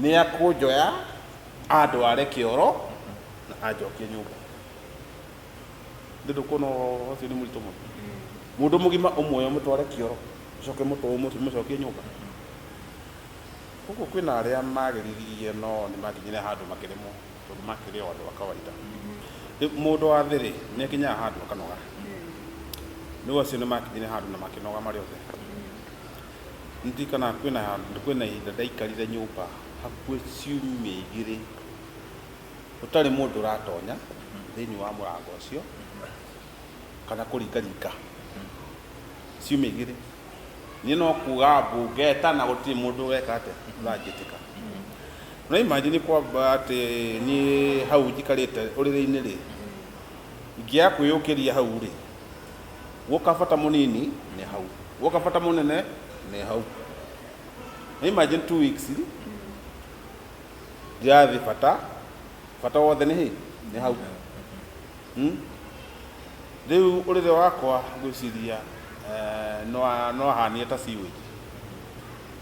nĩ akũnjoya andware kĩoro na anjokie nyũmba? Nĩ ndũkuona ũcio nĩ mũritũ mũno, mũndũ mũgima ũmwe ũmũtware kĩoro ũcoke mũcokie nyũmba. Koguo kwĩna arĩa magĩririe no nĩ makinyire handũ makĩremwo, tondũ makĩrĩ o andũ a kawaida. Rĩu mũndũ wa thĩ rĩ nĩ akinyaga handũ akanoga. Rĩu acio nĩ makinyire handũ na makĩnoga marĩ othe. Ndirikanaga kwĩna handũ, kwĩna ihinda ndaikarire nyũmba hakuhĩ ciumia 2 gũtarĩ mũndũ ũratonya thĩinĩ wa mũrango ũcio kana kũringaringa, ciumia 2. Niĩ no kuga mbu ngeta na gũtirĩ mũndũ weka atĩa ũranjĩtĩka. No imagine kwamba atĩ niĩ hau njikarĩte ũrĩrĩ-inĩ rĩ, ingĩaga kwĩyũkĩria hau rĩ, guoka bata mũnini nĩ hau, guoka bata mũnene nĩ hau. No imagine 2 weeks ndirathiĩ bata, bata wothe nĩ hĩ nĩ hau. Rĩu ũrĩrĩ wakwa ngwĩciria no ahanire ta sewage,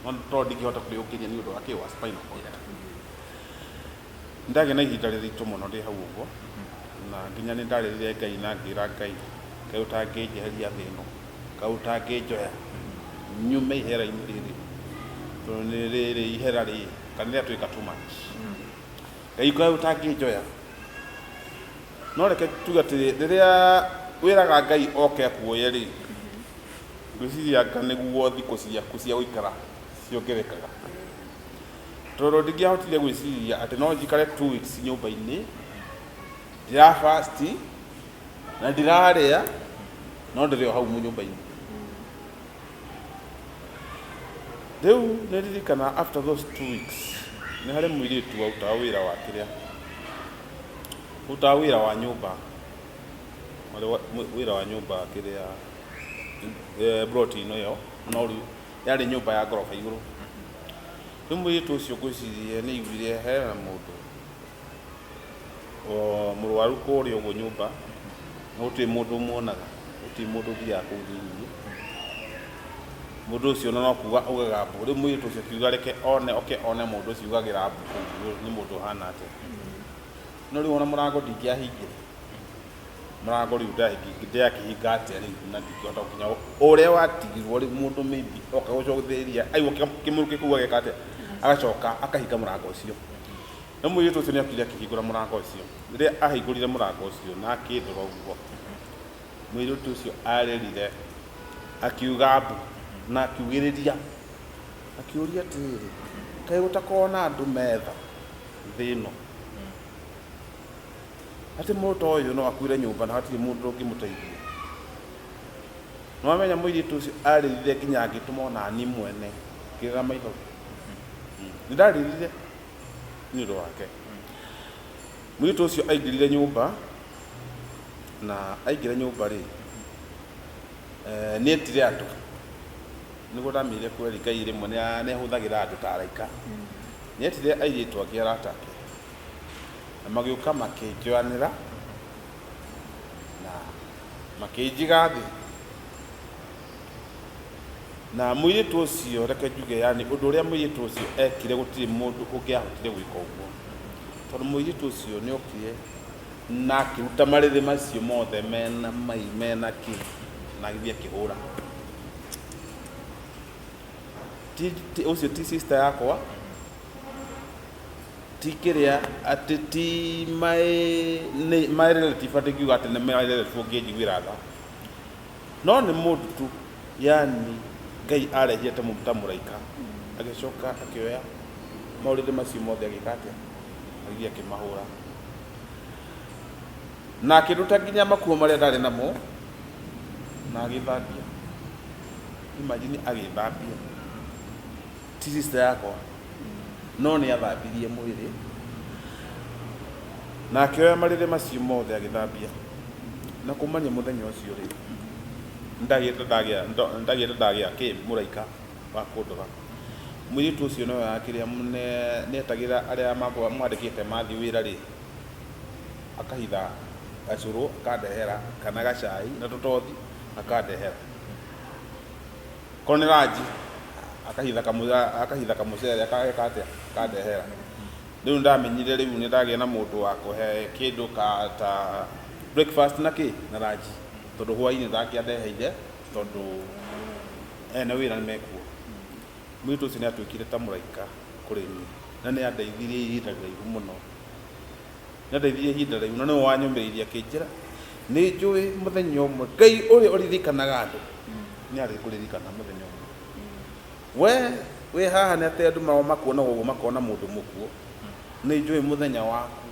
no tondũ ndingĩhota kwĩyũkĩria nĩ ũndũ wa kĩ wa spinal cord. Ndagĩa na ihinda rĩritũ mũno ndĩ hau ũguo, na nginya nĩ ndarĩrire Ngai na ngĩra Ngai, kaĩ ũtangĩnjeheria thĩ ĩno, kaĩ ũtangĩnjoya nyume ihera-inĩ rĩrĩ, tondũ nĩ rĩrĩ ihera rĩ kana rĩatuĩka too much. Ngai kaĩ ũtangĩnjoya. No reke tuge atĩrĩ, rĩrĩa wĩraga Ngai oke akuoye rĩ, ngwĩciria anga nĩguo thikũ ciaku cia gũikara ciongerekaga. Tondũ ndingĩahotire gwĩciria atĩ no njikare 2 weeks nyũmba-inĩ, ndĩra fast na ndirarĩa, no ndĩrĩ o hau nyũmba-inĩ. Rĩu nĩ ndirikana after those 2 weeks nĩ harĩ mũirĩtu warutaga wĩra wa kĩrĩa, warutaga wĩra wa nyũmba, wĩra wa nyũmba kĩrĩa plot-inĩ ĩyo, no rĩu yarĩ nyũmba ya ngoroba igũrũ. Rĩu mũirĩtu ũcio ngwĩciria nĩ aiguire hena mũndũ mũrwaru kũrĩa ũguo nyũmba, na gũtirĩ mũndũ ũmuonaga, gũtirĩ mũndũ ũthiaga kũu thĩiniĩ. Mũndũ ũcio no kuga augaga mbu. Rĩu mũirĩtu ũcio akiuga reke one, oke one mũndũ ũcio ugagĩra mbu kũu nĩ mũndũ ũhana atĩa. No rĩu ona mũrango ndingĩahingire, mũrango rĩu ndĩakĩhinga atĩa rĩu na ndingĩhota gũkinya ũrĩa watigirwo. Rĩu mũndũ maybe oka gũcũthĩrĩria aigua kĩmũrukĩ kĩu ageka atĩa, agacoka akahinga mũrango ũcio. No mũirĩtu ũcio nĩ okire akĩhingũra mũrango ũcio. Rĩrĩa ahingũrire mũrango ũcio na akĩndora ũguo, mũirĩtu ũcio arĩrire akiuga mbu na akiugĩrĩria, akĩũria atĩrĩrĩ, kaĩ gũtakoragwo na andũ metha thĩ ĩno, atĩ mũndũ ta ũyũ no akuire nyũmba na hatirĩ mũndũ ũngĩmũteithia? Nĩ wamenya mũirĩtu ũcio arĩrire nginya ngĩtũma ona niĩ mwene ngĩrĩra maithori. Nĩ ndarĩrire nĩ ũndũ wake. Mũirĩtu ũcio aingĩrire nyũmba, na aingĩra nyũmba rĩ, nĩ etire andũ. Nĩguo ndamenyire kweri Ngai rĩmwe nĩ ahũthagĩra andũ ta araika. Nĩ etire airĩtu angĩ arata ake, na magĩũka makĩnjoyanĩra na makĩnjiga thĩ. Na mũirĩtu ũcio, reke njuge, yani ũndũ ũrĩa mũirĩtu ũcio ekire gũtirĩ mũndũ ũngĩahotire gwĩka ũguo. Tondũ mũirĩtu ũcio nĩ okire na akĩruta marĩrĩ macio mothe mena mai mena kĩ, na agĩthiĩ akĩhũra. Ũcio ti sister yakwa, ti kĩrĩa atĩ ti my, nĩ my relative, atĩ ngiuga atĩ nĩ my relative ũngĩnjiguĩra tha, no nĩ mũndũ tu, yani Ngai arehire ta mũraika, agĩcoka akĩoya maũrĩrĩ macio mothe, agĩka atĩa, agĩthiĩ akĩmahũra na akĩruta nginya makuo marĩa ndarĩ namo na agĩthambia. Imagine, agĩthambia. Ti sister yakwa, no nĩ athambirie mwĩrĩ na akĩoya marĩrĩ macio mothe agĩthambia. Na kumania mũthenya ũcio rĩ, ndagĩte ndagĩa kĩ mũraika wa kũndora. Mũirĩtu ũcio nowe akĩrĩa nĩetagĩra arĩa mwandĩkĩte mathiĩ wĩra rĩ, akahitha gacũrũ akandehera, kana gacai na tũtothi akandehera. Korwo nĩ ranji, akahitha kamũcere, akageka atĩa, akandehera. Rĩu ndamenyire rĩu nĩ ndagĩa na mũndũ wa kũhe kĩndũ ka ta breakfast na kĩ na ranji, tondũ hwaĩ-inĩ ndangĩandeheire, tondũ ene wĩra nĩ mekuo. Mũirĩtu ũcio nĩ atuĩkire ta mũraika kũrĩ niĩ, na nĩ andeithirie ihinda rĩraihu mũno, nĩ andeithirie ihinda rĩraihu, na nĩwe wanyũmĩrĩirie akĩnjĩra, nĩ njũĩ mũthenya ũmwe Ngai ũrĩa ũririkanaga andũ nĩ arĩ kũririkana mũthenya ũmwe. We wĩ haha nĩ atĩ andũ mao makuona ũguo, makona mũndũ mũkuũ. Nĩ njũĩ mũthenya waku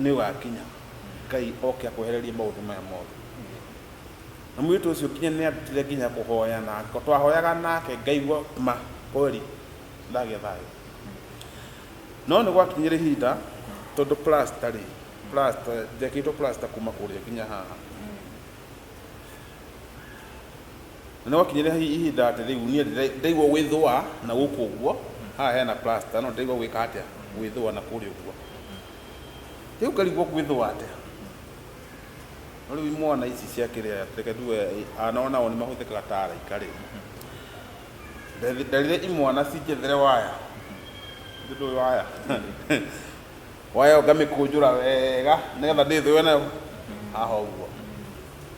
nĩ ũgakinya, Ngai oke akwehererie maũndũ maya mothe. Na mũirĩtu ũcio nginya nĩ andutire nginya kũhoya nake, twahoyaga nake, ngaigua ma kweli ndagĩa thayũ. No nĩ gwakinyire ihinda, tondũ plaster rĩ, plaster njekĩtwo plaster kuma kũrĩa nginya haha, na nĩ gwakinyire ihinda atĩ rĩu niĩ ndaigua gwĩthũa na gũkũ ũguo. Haha hena plaster, no ndaigua gwĩka atĩa, gwĩthũa na kũrĩa ũguo. Rĩu ngarigwo gwĩthũa atĩa. No rĩu imwana ici cia kĩrĩa, reke nduge ana onao nĩ mahũthĩkaga ta araika rĩ. Nderire imwana cinjethere waya, ndũĩ waya, waya ĩyo ngamĩkũnjũra wega nĩgetha ndĩthũe nayo haha ũguo.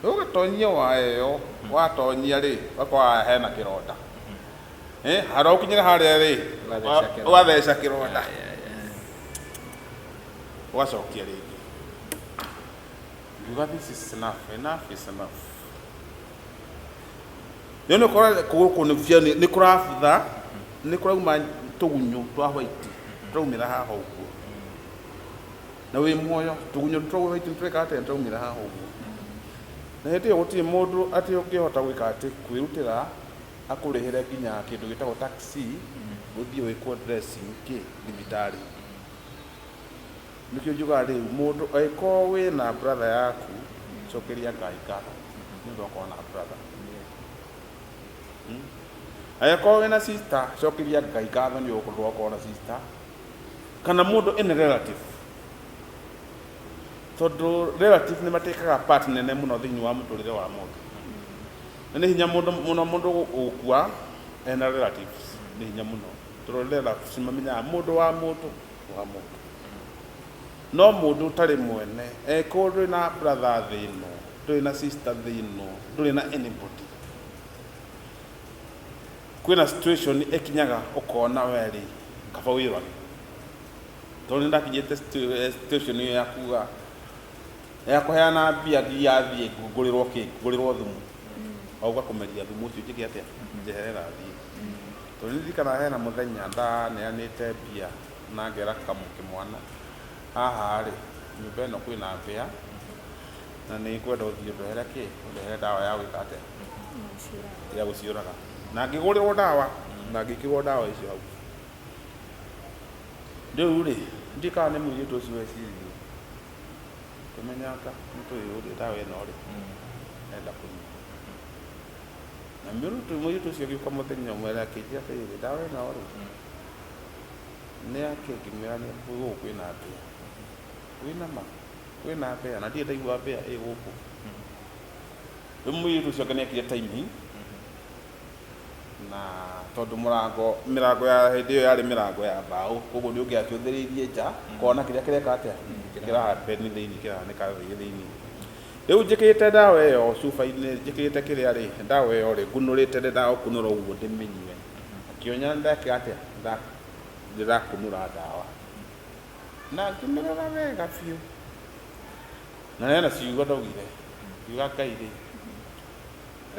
Rĩu ũgatonyia waya ĩyo, watonyia rĩ, ũgakora haha hena kĩronda. Handũ ha ũkinyĩre harĩa rĩ, ũgatheca kĩronda. Ũgatheca kĩronda, ũgacokia rĩngĩ. Ngiuga, "This is enough, enough is enough." Rĩu nĩ ũkora kũgũrũ kũu nĩ kũrabutha, nĩ kũrauma tũgunyũ twa white, tũraumĩra haha ũguo, na wĩ muoyo. Tũgunyũ twa white nĩ tũreka atĩa, tũraumĩra haha ũguo. Na hĩndĩ ĩyo gũtirĩ mũndũ atĩ ũngĩhota gwĩka atĩ kwĩrutĩra akũrĩhĩre nginya kĩndũ gĩtagwo taxi ũthiĩ wĩkwo dressing kĩ thibitarĩ. Nĩkĩo njugaga rĩu mũndũ angĩkorwo wĩna brother yaku, cokeria Ngai ngatho nĩ ũndũ wa gũkorwo na brother. Angĩkorwo wĩna sister, cokeria Ngai ngatho nĩ ũndũ wa gũkorwo na sister, kana mũndũ any relative, tondũ relative nĩ matĩkaga part nene mũno thĩinĩ wa mũtũrĩre wa mũndũ. Na nĩ hinya mũndũ mũno mũndũ gũkua ena relatives, nĩ hinya mũno, tondũ relatives nĩ mamenyaga mũndũ wa mũndũ wa mũndũ. No mũndũ ũtarĩ mwene, angĩkorwo ndũrĩ na brother thĩ ĩno, ndũrĩ na sister thĩ ĩno, ndũrĩ na anybody, kwĩna situation ĩkinyaga ũkona we rĩ, kaba wĩyũrage. Tondũ nĩ ndakinyĩte situation ĩyo ya kuga ya kũheana mbia nginya thiĩ ngũrĩrwo kĩ, ngũrĩrwo thumu, auga kũmeria thumu ũcio njĩke atĩa, njeherera thiĩ. Tondũ nĩ ndirikanaga hena mũthenya ndaneanĩte mbia na ngera kamũkĩmwana, haha rĩ, nyũmba ĩno kwĩna mbĩa na nĩ ngwenda ũthiĩ ũndehere kĩ, ũndehere ndawa ya gwĩka atĩa, ya gũciũraga. Na ngĩgũrĩrwo ndawa na ngĩkĩrwo ndawa icio hau. Rĩu rĩ, ndiũĩ kana nĩ mũirĩtu ũcio weciririe kĩmenyanga nĩ tũĩ ndawa ĩno rĩ enda kũnyua. Na mũirĩtu ũcio agĩũka mũthenya ũmwe na akĩnjĩra atĩrĩrĩ, ndawa ĩno rĩ nĩ yakĩ? Ngĩmwĩra nĩ gũkũ kwĩna mbĩa. Wĩna ma kwĩna mbĩa? Na ndirĩ ndaigua mbĩa ĩ gũkũ. Rĩu mũirĩtu ũcio anga nĩekire timing, na tondũ mũrango, mĩrango ya hĩndĩ ĩyo yarĩ mĩrango ya mbaũ, koguo nĩ ũngĩacũthĩrĩirie nja ũkona kĩrĩa kĩreka atĩa, kĩra happen thĩinĩ, kĩrahanĩka thĩinĩ. Rĩu njĩkĩrĩte ndawa ĩyo cuba-inĩ, njĩkĩrĩte kĩrĩa rĩ, ndawa ĩyo rĩ, ngunũrĩte, ndendaga gũkunũra ũguo ndĩmĩnyue. Ngĩonya ndeka atĩa, ndĩrakunũra ndawa na ngĩmĩrora wega biũ, na hena ciugo ndaugire, ngiuga, "Ngai rĩ,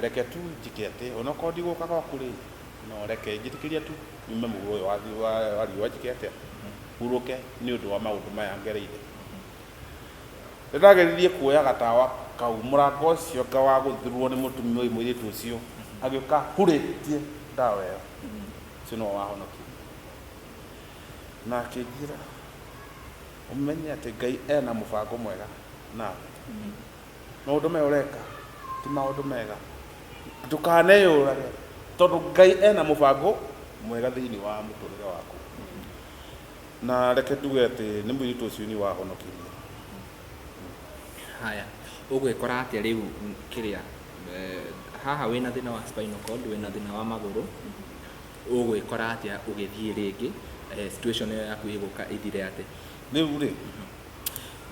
reke tu njĩke atĩ onokorwo ndigũka gwaku rĩ, no reke njĩtĩkĩrie tu nyume mũhuro ũyũ wa riũa, njĩke atĩa, hurũke nĩ ũndũ wa maũndũ maya ngereire." Nĩndageririe kuoya gatawa kau, mũrango ũcio nga wa gũthurwo nĩ mũtumia ũyũ, mũirĩtu ũcio agĩũka hurĩtie ndawa ĩyo. Ũcio nĩwe wahonokirie na akĩnjĩra, "Ũmenye atĩ Ngai ena mũbango mwega nawe. Maũndũ maya ũreka ti maũndũ mega, ndũkaneyũrage tondũ Ngai ena mũbango mwega thĩinĩ wa mũtũrĩre waku." Na reke nduge atĩ nĩ mũirĩtu ũcio nĩ wahonokirie. Haya, ũgwĩkora atĩa rĩu kĩrĩa haha wĩna thĩna wa spinal cord, wĩna thĩna wa magũrũ, ũgwĩkora atĩa ũgĩthiĩ rĩngĩ, situation ĩyo yaku ĩgũka ĩthire atĩa? Rĩu rĩ,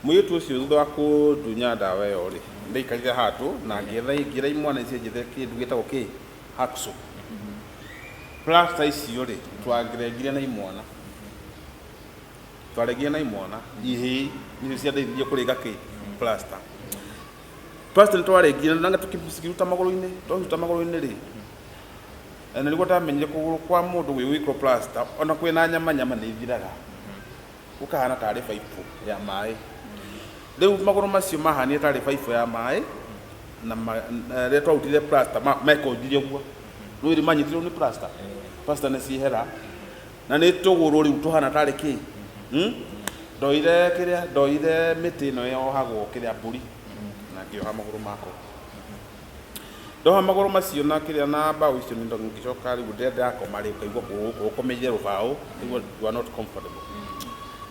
mũirĩtu ũcio thutha wa kũndunya ndawa ĩyo rĩ, ndaikarire handũ na ngĩetha, ngĩra imwana icio njethe kĩndũ gĩtagwo kĩ hacksaw. Plaster icio rĩ, twarengire na imwana. Twarengire na imwana, ihĩĩ nĩcio ciandeithirie kũrĩka kĩ plaster. Plaster nĩ twarengire na tũkĩciruta magũrũ-inĩ, twaciruta magũrũ-inĩ rĩ, na nĩguo ndamenyire kũgũrũ kwa mũndũ gwĩ gwĩkĩrwo plaster, ona kwĩna nyama nyama nĩ ithiraga. Gũkahana tarĩ baibũ ya maĩ. Rĩu magũrũ macio mahanire tarĩ baibũ ya maĩ, na rĩrĩa twarutire plaster mekũnjire ũguo. Nĩ ũĩ manyitirwo nĩ plaster? Plaster nĩ ciehera. Na nĩ tũgũrũ rĩu tũhana tarĩ kĩ? Ndoire kĩrĩa, ndoire mĩtĩ ĩno yohagwo kĩrĩa mbũri na ngĩoha magũrũ makwa. Ndoha magũrũ macio na kĩrĩa na mbaũ icio, nĩ ngĩcoka rĩu rĩrĩa ndĩrakoma rĩ, ũkaigua kũgũrũ gũkũ gũkomeire rũbaũ, rĩu you are not comfortable.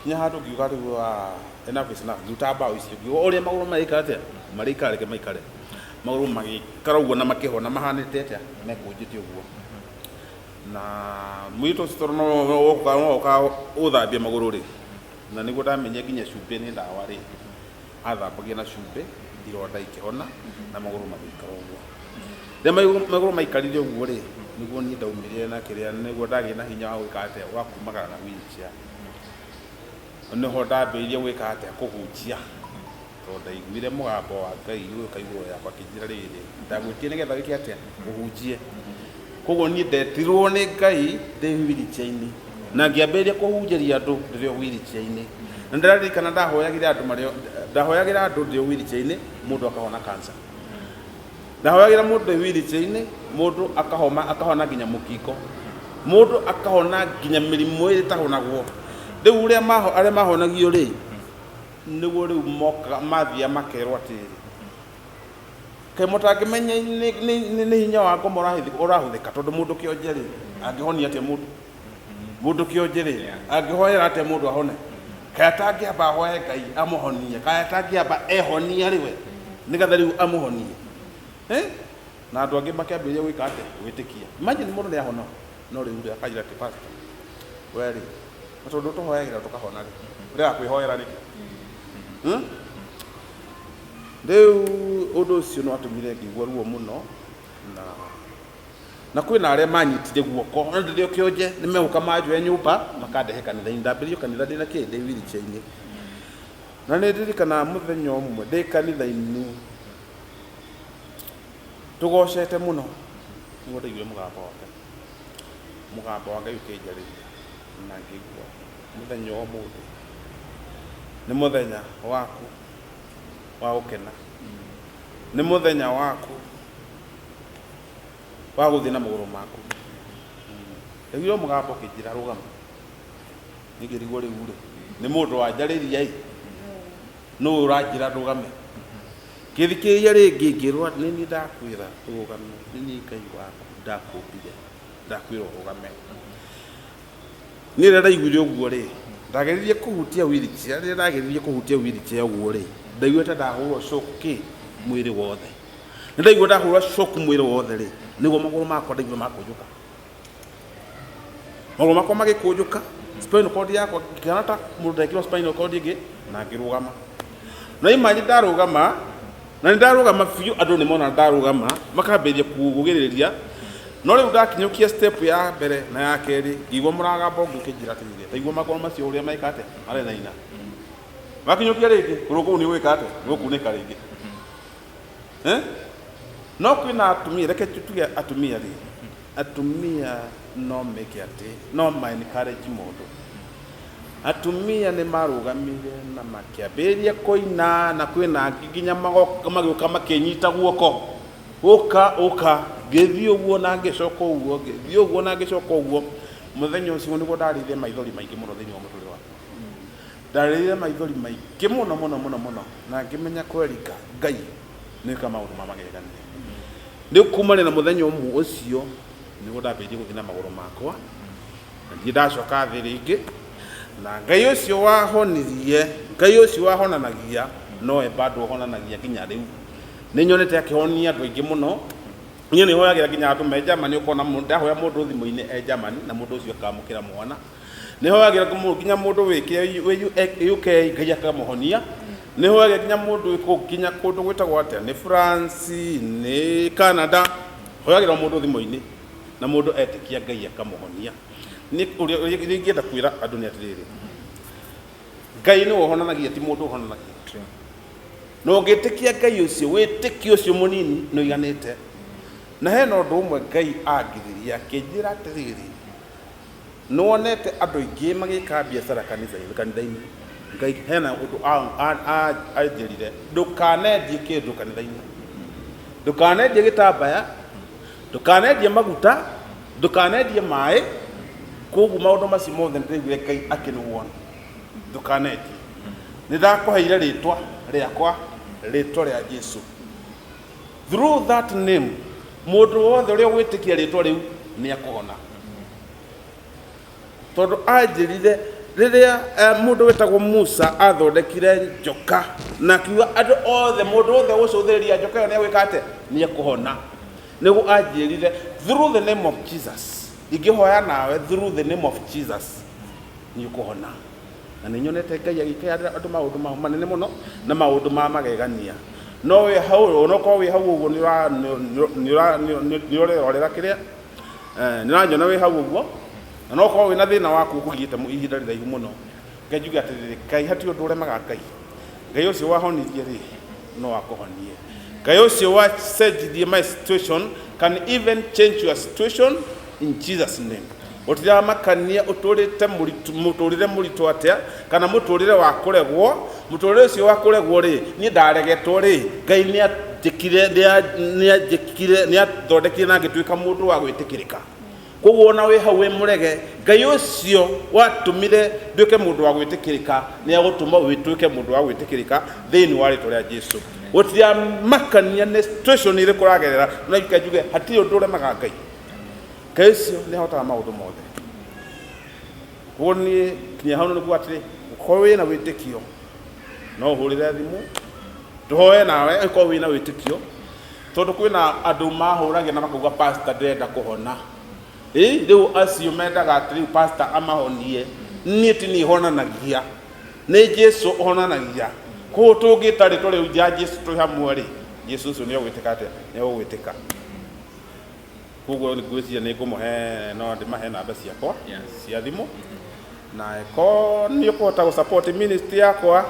Kinya handũ ngiuga rĩu, "Ah, enough is enough." Ngiruta mbaũ icio, ngiuga ũrĩa magũrũ marĩikara atĩa, marĩikara, reke maikare. Magũrũ magĩikara ũguo na makĩhona mahanĩte atĩa, mekũnjĩte ũguo. Na mũirĩtu ũcio tondũ no woka gũthambia magũrũ rĩ, na nĩguo ndamenyire nginya cumbĩ nĩ ndawa rĩ, athambagia na cumbĩ, ironda ikĩhona na magũrũ magĩikara ũguo. Rĩrĩa magũrũ maikarire ũguo rĩ, nĩguo niĩ ndaumire na kĩrĩa, nĩguo ndagĩire na hinya wa gwĩka atĩa, wa kumagara na wheelchair. Nĩho ndambĩrĩirie gwĩka atĩa, kũhunjia, tondũ ndaiguire mũgambo wa Ngai ũgĩũka igũrũ rĩakwa akĩnjĩra rĩrĩ, "Ndagwĩtire nĩgetha wĩke atĩa, ũhunjie." Koguo niĩ ndetirwo nĩ Ngai ndĩ wheelchair-inĩ na ngĩambĩrĩria kũhunjĩria andũ ndĩrĩ o wheelchair-inĩ. Na ndĩraririkana ndahoyagĩra andũ marĩ, ndahoyagĩra andũ ndĩ o wheelchair-inĩ, mũndũ akahona cancer. Ndahoyagĩra mũndũ ndĩ wheelchair-inĩ, mũndũ akahoma, akahona nginya mũkingo, mũndũ akahona nginya mĩrimũ ĩrĩa ĩtahonagwo. Rĩu ũrĩa arĩa mahonagio rĩ, nĩguo rĩu mokaga mathiaga makerwo atĩrĩrĩ, "Kaĩ mũtangĩmenya nĩ hinya wa ngoma ũrahũthĩka?" Tondũ mũndũ kĩonje rĩ, angĩhonia atĩa mũndũ? Mũndũ kĩonje rĩ, angĩhoera atĩa mũndũ ahone? Kaĩ atangĩamba ahoe Ngai amũhonie? Kaĩ atangĩamba ehonie arĩ we nĩgetha rĩu amũhonie? Eh? Na andũ angĩ makĩambĩrĩria gwĩka atĩa, gwĩtĩkia. Imagine mũndũ nĩ ahona, no rĩu rĩ, akanjĩra atĩ, "Pastor, we rĩ, na tondũ tũhoyagĩra tũkahona rĩ, ũrega kwĩhoera nĩkĩ?" Hmm? Rĩu ũndũ ũcio nĩ watũmire ngĩigua ruo mũno, na kwĩna arĩa manyitire guoko ona ndĩrĩ o kĩonje, nĩ megũka manjoe nyũmba makandehe kanitha-inĩ. Ndambĩrĩirio kanitha ndĩna kĩ, ndĩ wheelchair-inĩ. Na nĩ ndirikanaga mũthenya ũmwe ndĩ kanitha-inĩ tũgocete mũno, nĩguo ndaiguire mũgambo wa Ngai, mũgambo wa Ngai ũkĩnjarĩria, na ngĩigua mũthenya wa ũmũthĩ nĩ mũthenya waku wa gũkena, nĩ mũthenya waku wa gũthiĩ na magũrũ maku. Ndaiguire mũgambo ũkĩnjĩra, "Rũgama." Ningĩrigwo rĩu rĩ, nĩ mũndũ wanjarĩria ĩ, nũ ũranjĩra ndũgame? Ngĩthikĩrĩria rĩngĩ, ngĩrwo, "Nĩ niĩ ndakwĩra ũrũgame, nĩ niĩ Ngai waku ndakũmbire, ndakwĩra ũrũgame." Niĩ rĩrĩa ndaiguire ũguo rĩ, ndageririe kũhutia wheelchair, rĩrĩa ndageririe kũhutia wheelchair ũguo rĩ, ndaiguire ta ndahũrwo shock kĩ mwĩrĩ wothe. Nĩ ndaigua ndahũrwo shock mwĩrĩ wothe rĩ, nĩguo magũrũ makwa ndaiguire makũnjũka. Magũrũ makwa magĩkũnjũka, spinal cord yakwa ngĩkĩhana ta mũndũ ndekĩrwo spinal cord ĩngĩ, na ngĩrũgama. Na imagine ndarũgama, na nĩ ndarũgama biũ, andũ nĩ mona ndarũgama, makambĩrĩria kũgĩrĩrĩria. No rĩu ndakinyũkia step ya mbere na ya kerĩ, ngĩigua mũragambo ũngĩ ũkĩnjĩra atĩrĩrĩ, taigua magũrũ macio ũrĩa meka atĩa, marenaina. Wakinyũkia rĩngĩ, kũgũrũ kũu nĩ gwĩka atĩa, nĩ gũkunĩka rĩngĩ. Eh? No kwĩna atumia, reke tuge atumia rĩ, atumia no meke atĩ, no ma encourage mũndũ. Atumia nĩ marũgamire na makĩambĩrĩria kũina, na kwĩna angĩ nginya magoka magĩũka makĩnyita guoko. Ũka, ũka, ngĩthiĩ ũguo na ngĩcoka ũguo, ngĩthiĩ ũguo na ngĩcoka ũguo. Mũthenya ũcio nĩguo ndarĩire maithori maingĩ mũno thĩinĩ wa mũtũrĩre wakwa. Ndarĩrire maithori maingĩ mũno mũno mũno mũno na ngĩmenya kwerika Ngai nĩka maũndũ ma magegania. Rĩu kumania na mũthenya ũmwe ũcio nĩguo ndambĩrĩirie gũthiĩ na magũrũ makwa na ndirĩ ndacoka thĩ rĩngĩ. Na Ngai ũcio wahonirie, Ngai ũcio wahonanagia nowe bado ũhonanagia nginya rĩu. Nĩ nyonete akĩhonia andũ aingĩ mũno. Niĩ nĩ hoyagĩra nginya andũ me Germany, ũkona ndahoya mũndũ thimũ-inĩ e Germany na mũndũ ũcio akamũkĩra mwana. Nĩ hoyagĩra nginya mũndũ wĩ UK Ngai akamũhonia. Nĩ hoyagĩra nginya mũndũ wĩ kũu nginya kũndũ gwĩtagwo atĩa, nĩ France, nĩ Canada. Hoyagĩra mũndũ thimũ-inĩ na mũndũ etĩkia Ngai akamũhonia. Nĩ ũrĩa ingĩenda kwĩra andũ nĩ atĩrĩrĩ, Ngai nĩwe ũhonanagia ti mũndũ ũhonanagia. Na ũngĩtĩkia Ngai ũcio, wĩtĩkio ũcio mũnini nĩ ũiganĩte. Na hena ũndũ ũmwe Ngai angithirie akĩnjĩra atĩrĩrĩ, nĩ wonete andũ aingĩ magĩka biacara kanitha-inĩ. Ngai hena ũndũ anjĩrire, ndũkanendie kĩndũ kanitha-inĩ, ndũkanendie gĩtambaya, ndũkanendie maguta, ndũkanendie maĩ. Koguo maũndũ macio mothe nĩndĩraiguire Ngai akĩnĩwona, ndũkanendie. Nĩ ndakũheire rĩtwa rĩakwa, rĩtwa rĩa Jesu. Through that name, mũndũ wothe ũrĩa ũgwĩtĩkia rĩtwa rĩu nĩ ekũhona. Tondũ anjĩrire rĩrĩa mũndũ wĩtagwo Musa athondekire njoka na akiuga andũ othe, mũndũ wothe ũgũcũthĩrĩria njoka ĩyo nĩ egwĩka atĩa? Nĩ ekũhona. Nĩguo anjĩrire through the name of Jesus, ingĩhoya nawe through the name of Jesus nĩ ũkũhona. Na nĩ nyonete Ngai agĩka andũ maũndũ manene mũno na maũndũ ma magegania. No wĩ hau, onokorwo wĩ hau ũguo nĩ ũrerorera kĩrĩa, nĩ ũranyona wĩ hau ũguo, na no ũkorwo wĩna thĩna waku ũkũgiĩte ihinda rĩraihu mũno. Ngai njuge atĩrĩrĩ, Ngai hatirĩ ũndũ ũremaga Ngai. Ngai ũcio wahonirie rĩ, no akũhonie. Ngai ũcio wacenjirie my situation can even change your situation in Jesus name. Gũtiramakania ũtũrĩte mũtũrĩre mũritũ atĩa, kana mũtũrĩre wa kũregwo, mũtũrĩre ũcio wa kũregwo rĩ, niĩ ndaregetwo rĩ, Ngai nĩanjĩkire, nĩanjĩkire, nĩathondekire na ngĩtuĩka mũndũ wa gwĩtĩkĩrĩka. Koguo ona wĩ hau wĩ mũrege, Ngai ũcio watũmire nduĩke mũndũ wa gwĩtĩkĩrĩka, nĩagũtũma ũtuĩke mũndũ wa gwĩtĩkĩrĩka thĩinĩ wa rĩtwa rĩa Jesu. Gũtiramakania nĩ situation ĩrĩkũ ũragerera, no reke njuge hatirĩ ũndũ ũremaga Ngai. Ngai ũcio nĩ ahotaga maũndũ mothe. Koguo niĩ kinya hau nĩguo atĩrĩ, ũkorwo wĩna wĩtĩkio, no ũhũrĩre thimũ, tũhoe nawe angĩkorwo wĩna wĩtĩkio, tondũ kwĩna andũ mahũragia na makauga pastor ndĩrenda kũhona. Ĩ, rĩu acio mendaga atĩ rĩu pastor amahonie, niĩ ti niĩ honanagia, nĩ Jesu ũhonanagia. Koguo tũngĩta rĩtwa rĩu rĩa Jesu twĩ hamwe rĩ, Jesu ũcio nĩ egwĩtĩka atĩa? Nĩ egũgwĩtĩka. Koguo ngwĩciria nĩ ngũmũhe, no ndĩmahe namba ciakwa cia thimũ, na eko nĩ ũkũhota gũ support ministry yakwa,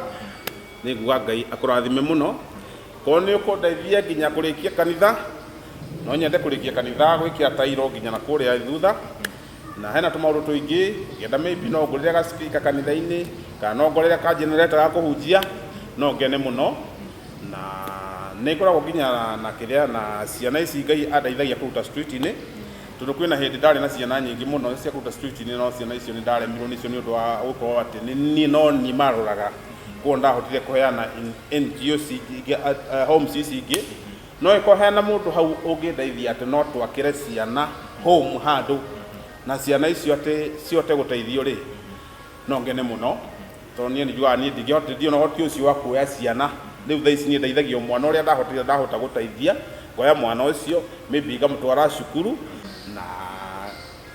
nĩ nguga Ngai akũrathime mũno. Korwo nĩ ũkũndeithia nginya kũrĩkia kanitha, no nyende kũrĩkia kanitha gwĩkĩra tairo nginya na kũrĩa thutha, na hena tũmaũndũ tũingĩ, ngĩenda maybe no ngũrĩre ga speaker kanitha-inĩ, kana no ngorĩre ka generator ga kũhunjia, no ngene mũno. Na nĩ ngoragwo nginya na kĩrĩa na ciana ici Ngai andeithagia kũruta street-inĩ, tondũ kwĩna hĩndĩ ndarĩ na ciana nyingĩ mũno cia kũruta street-inĩ, no ciana icio nĩ ndaremirwo nĩcio nĩ ũndũ wa gũkorwo atĩ nĩ niĩ no niĩ maroraga. Koguo nĩ ndahotire kũheana NGOs ingĩ, homes ici ingĩ. No ĩkorwo hena mũndũ hau ũngĩndeithia atĩ no twakĩre ciana home handũ, na ciana icio atĩ cihote gũteithio rĩ, no ngene mũno. Tondũ niĩ nĩ njugaga niĩ ndingĩhota, ndirĩ na ũhoti ũcio wa kuoya ciana. Rĩu thaa ici niĩ ndeithagia o mwana ũrĩa ndahotire ndahota gũteithia, ngoya mwana ũcio maybe ngamũtwara cukuru, na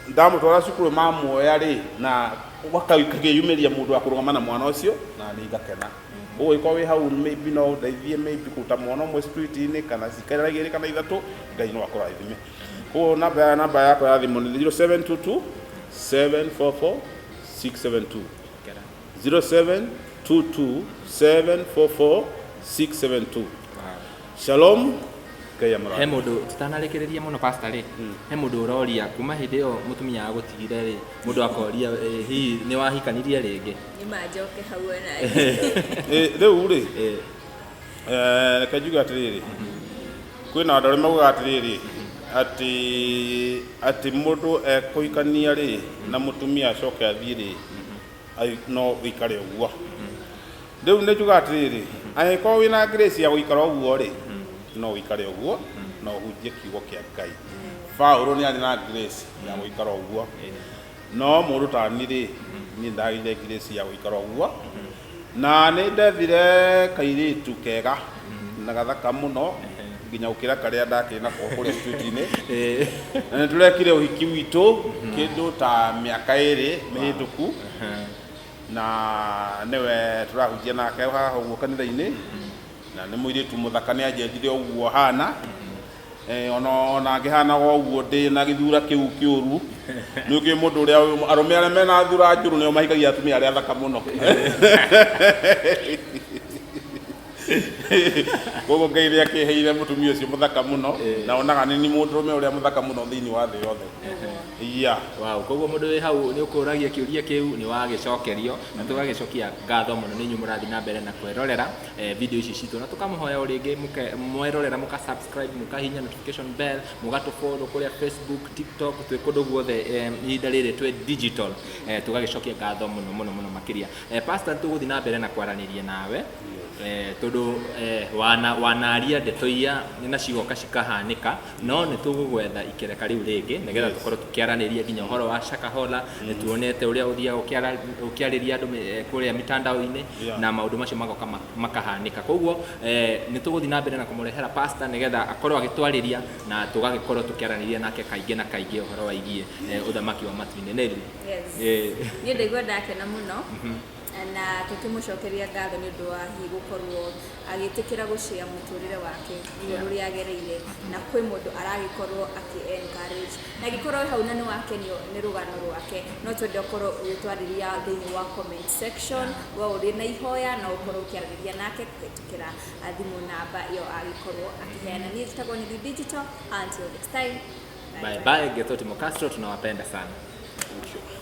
ndamũtwara cukuru mamuoya rĩ, na gũkakĩyumĩria mũndũ wa kũrũgama na mwana ũcio, na niĩ ngakena. Koguo ũngĩkorwo wĩ hau maybe no ũndeithie maybe kũruta mwana ũmwe street-inĩ kana cikara igĩrĩ kana ithatũ, Ngai no akũrathime. Koguo namba yakwa ya thimũ nĩ 0722 744 672. 0722 744 672. Shalom. Ngai He amũrathime. mũndũ tũtanarĩkĩrĩria mũno, pastor rĩ, he mũndũ ũroria kuma hĩndĩ ĩyo mũtumia agũtigire rĩ, mũndũ akoria, hihi nĩ wahikanirie rĩngĩ? Nĩ manjoke hau ona. Rĩu rĩ, reke njuge atĩrĩrĩ, kwĩna andũ arĩa maugaga atĩrĩrĩ, atĩ mũndũ ekũhikania rĩ na mũtumia acoke athiĩ rĩ, no ũikare ũguo. Rĩu nĩ njugaga atĩrĩrĩ, angĩkorwo wĩna grace ya gũikara ũguo rĩ, no ũikare ũguo na ũhunjie kiugo kĩa Ngai. Paũlũ nĩ arĩ na grace ya gũikara ũguo, no mũndũ ta niĩ rĩ, niĩ ndagĩire grace ya gũikara ũguo, na nĩ ndethire kairĩtu kega na gathaka mũno nginya gũkĩra karĩa ndakĩrĩ nako kũrĩa street-inĩ. Na nĩ tũrekire ũhiki witũ kĩndũ ta mĩaka 2 mĩhĩtũku, na nĩwe tũrahunjia nake haha ũguo kanitha-inĩ, na nĩ mũirĩtu mũthaka, nĩ anjendire ũguo hana. Ona ngĩhanaga ũguo ndĩ na gĩthura kĩu kĩũru, nĩ ũkĩũĩ mũndũ ũrĩa arũme arĩa mena thura njũru nĩo mahikagia atumia arĩa athaka mũno. Koguo Ngai nĩ akĩheire mũtumia ũcio mũthaka mũno, na onaga nĩ ni mũndũrũme ũrĩa mũthaka mũno thĩinĩ wa thĩ yothe. Yeah. Wow, koguo mũndũ wĩ hau nĩ ũkũragia kĩũria kĩu nĩ wagĩcokerio, na tũgagĩcokia ngatho mũno nĩ inyuĩ mũrathiĩ na mbere na kwĩrorera video ici citũ, na tũkamũhoya o rĩngĩ mwerorera mũka subscribe, mũkahihinya notification bell, mũgatũ follow kũrĩa Facebook, TikTok, twĩ kũndũ guothe, ihinda rĩrĩ twĩ digital. Tũgagĩcokia ngatho mũno mũno mũno makĩria. Pastor, tũgũthiĩ na mbere na kwaranĩria nawe, tondũ wanaria ndeto iria na cigoka cikahanĩka, no nĩ tũgũgwetha ikereka rĩu rĩngĩ nĩgetha tũkorwo tũkĩaranĩria nginya ũhoro wa Shakahola. Nĩ tuonete ũrĩa ũthiaga ũkĩarĩria andũ kũrĩa mitandao-inĩ, na maũndũ macio magoka makahanĩka. Koguo nĩ tũgũthiĩ na mbere na kũmũrehera pastor nĩgetha akorwo agĩtwarĩria, na tũgagĩkorwo tũkĩaranĩria nake kaingĩ na kaingĩ ũhoro waigie ũthamaki wa matu-inĩ. Neli. Yes. Niĩ ndaigua ndakena mũno, na tũkĩmũcokeria ngatho nĩ ũndũ wa hihi gũkorwo agĩtĩkĩra gũcĩa mũtũrĩre wake, ruo rũrĩa agereire, na kwĩ mũndũ aragĩkorwo akĩ encourage. Na angĩkorwo wĩ hau na nĩ wakenio nĩ rũgano rwake, no twende ũkorwo ũgĩtwarĩria thĩinĩ wa comment section. We ũrĩ na ihoya, no ũkorwo ũkĩarĩria nake kũhĩtũkĩra thimũ namba ĩyo agĩkorwo akĩheana. Niĩ njĩtagwo Nithu Digital. Until next time. Bye bye. Getho Timo Castro, tunawapenda sana. Thank you.